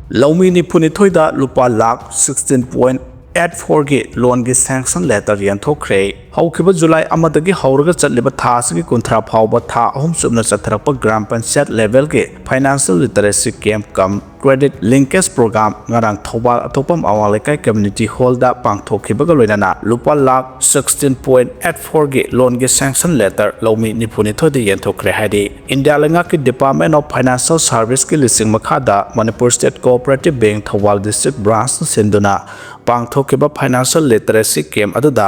ꯂꯧꯃꯤ ꯅꯤꯐꯨꯅꯤꯊꯣꯏꯗ ꯂꯨꯄꯥ ꯂꯥꯈ sixteen point ꯑꯦꯠ ꯐꯣꯔꯒꯤ ꯂꯣꯟꯒꯤ ꯁꯦꯡꯁꯟ ꯂꯦꯇꯔ ꯌꯦꯟꯊꯣꯛꯈ꯭ꯔꯦ꯫ ꯍꯧꯈꯤꯕ ꯖꯨꯂꯥꯏ ꯑꯃꯗꯒꯤ ꯍꯧꯔꯒ ꯆꯠꯂꯤꯕ ꯊꯥ ꯑꯁꯤꯒꯤ ꯀꯨꯟꯊ꯭ꯔꯥ ꯐꯥꯎꯕ ꯊꯥ ꯑꯍꯨꯝ ꯆꯨꯞꯅ ꯆꯠꯊꯔꯛꯄ ꯒ꯭ꯔꯥꯝ ꯄꯟꯆꯥꯌꯠ ꯂꯦꯚꯦꯜꯒꯤ financial literacy camp cum credit linkage programme ꯉꯔꯥꯡ ꯊꯧꯕꯥꯜ ꯑꯇꯣꯞꯄꯝ ꯑꯋꯥꯡ ꯂꯩꯀꯥꯏ ꯀꯝꯃ꯭ꯌꯨꯅꯤꯇꯤ ꯍꯣꯜꯗ ꯄꯥꯡꯊꯣꯛꯈꯤꯕꯒ ꯂꯣꯏꯅꯅ ꯂꯨꯄꯥ ꯂꯥꯈ ꯁꯤꯛꯁꯇꯤꯟ ꯄꯣꯏꯟ ꯑꯦꯠ ꯐꯣꯔꯒꯤ ꯂꯣꯟꯒꯤ ꯁꯦꯡꯁꯟ ꯂꯦꯇꯔ ꯂꯧꯃꯤ ꯅꯤꯐꯨꯅꯤꯊꯣꯏꯗ ꯌꯦꯟꯊꯣꯛꯈ꯭ꯔꯦ ꯍꯥꯏꯔꯤ꯫ ꯏꯟꯗꯤꯌꯥ ꯂꯩꯉꯥꯛꯀꯤ ꯗꯤꯄꯥꯔꯠꯃꯦꯟ ꯑꯣꯐ ꯐꯥꯏꯅꯥꯟꯁꯤꯌꯦꯜ ꯁꯥꯔꯚꯤꯁꯀꯤ ꯂꯨꯆꯤꯡ ꯃꯈꯥꯗ Manipur state cooperative bank Thoubal district ꯕ꯭ꯔꯥꯟꯁꯅ ꯁꯤꯟꯗꯨꯅ ꯄꯥꯡꯊꯣꯛꯈꯤꯕ ꯐꯥꯏꯅꯥꯟꯁꯤꯌꯦꯜ ꯂꯤꯇꯔꯦꯁꯤ ꯀꯦꯝꯞ ꯑꯗꯨꯗ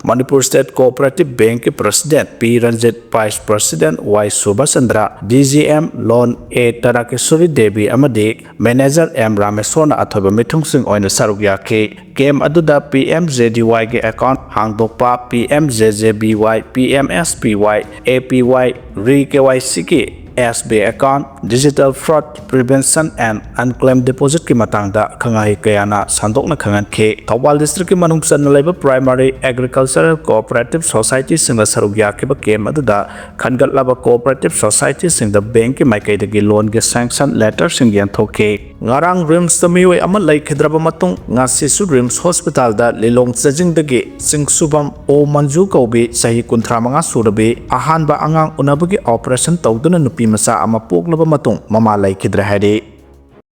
ꯃꯅꯤꯄꯨꯔ ꯁ꯭ꯇꯦꯠ ꯀꯣꯑꯣꯄꯔꯦꯇꯤꯚ ꯕꯦꯡꯛꯀꯤ president P Ranjit, vice president Y Subachandra, D G M loan A Tarakeshori Devi ꯑꯃꯗꯤ ꯃꯦꯅꯦꯖꯔ ꯑꯦꯝ ꯔꯥꯃꯦꯁꯣꯔꯅ ꯑꯊꯣꯏꯕ ꯃꯤꯊꯨꯡꯁꯤꯡ ꯑꯣꯏꯅ ꯁꯔꯨꯛ ꯌꯥꯈꯤ꯫ ꯀꯦꯝꯞ ꯑꯗꯨꯗ ꯄꯤ ꯑꯦꯝ ꯖꯦ ꯗꯤ ꯋꯥꯏꯒꯤ ꯑꯦꯀꯥꯎꯟꯠ ꯍꯥꯡꯗꯣꯛꯄ, P M J J B Y, P M S B Y, A P Y, re K Y ꯁꯤꯒꯤ S B account, digital fraud prevention and unclaimed depositꯀꯤ ꯃꯇꯥꯡꯗ ꯈꯪꯍꯩ ꯀꯌꯥꯅ ꯁꯟꯗꯣꯛꯅ ꯈꯪꯍꯟꯈꯤ꯫ ꯊꯧꯕꯥꯜ ꯗꯤꯁꯇ꯭ꯔꯤꯛꯀꯤ ꯃꯅꯨꯡ ꯆꯟꯅ ꯂꯩꯕ ꯄ꯭ꯔꯥꯏꯃꯥꯔꯤ ꯑꯦꯒ꯭ꯔꯤꯀꯜꯆꯔꯦꯜ ꯀꯣꯑꯣꯄꯔꯦꯇꯤꯚ ꯁꯣꯁꯥꯏꯇꯤꯁꯤꯡꯗ ꯁꯔꯨꯛ ꯌꯥꯈꯤꯕ ꯀꯦꯝꯞ ꯑꯗꯨꯗ ꯈꯟꯒꯠꯂꯕ ꯀꯣꯑꯣꯄꯔꯦꯇꯤꯚ ꯁꯣꯁꯥꯏꯇꯤꯁꯤꯡꯗ ꯕꯦꯡꯛꯀꯤ ꯃꯥꯏꯀꯩꯗꯒꯤ ꯂꯣꯟꯒꯤ ꯁꯦꯡꯁꯟ ꯂꯦꯇꯔꯁꯤꯡ ꯌꯦꯟꯊꯣꯛꯈꯤ꯫ ꯉꯔꯥꯡ ꯔꯤꯝꯁꯇ ꯃꯤꯑꯣꯏ ꯑꯃ ꯂꯩꯈꯤꯗ꯭ꯔꯕ ꯃꯇꯨꯡ, ꯉꯁꯤꯁꯨ ꯔꯤꯝꯁ ꯍꯣꯁꯄꯤꯇꯥꯜꯗ ꯂꯤꯂꯣꯡ ꯆꯥꯖꯤꯡꯗꯒꯤ ꯆꯤꯡꯁꯨꯕꯝ ꯑꯣ ꯃꯟꯖꯨ ꯀꯧꯕꯤ ꯆꯍꯤ ꯀꯨꯟꯊ꯭ꯔꯥ ꯃꯉꯥ ꯁꯨꯔꯕꯤ ꯑꯍꯥꯟꯕ ꯑꯉꯥꯡ ꯎꯅꯕꯒꯤ ꯑꯣꯄꯔꯦꯁꯟ ꯇꯧꯗꯨꯅ ꯅꯨꯄꯤ ꯃꯆꯥ ꯑꯃ ꯄꯣꯛꯂꯕ ꯃꯇꯨꯡ ꯃꯃꯥ ꯂꯩꯈꯤꯗ꯭ꯔꯦ ꯍꯥꯏꯔꯤ꯫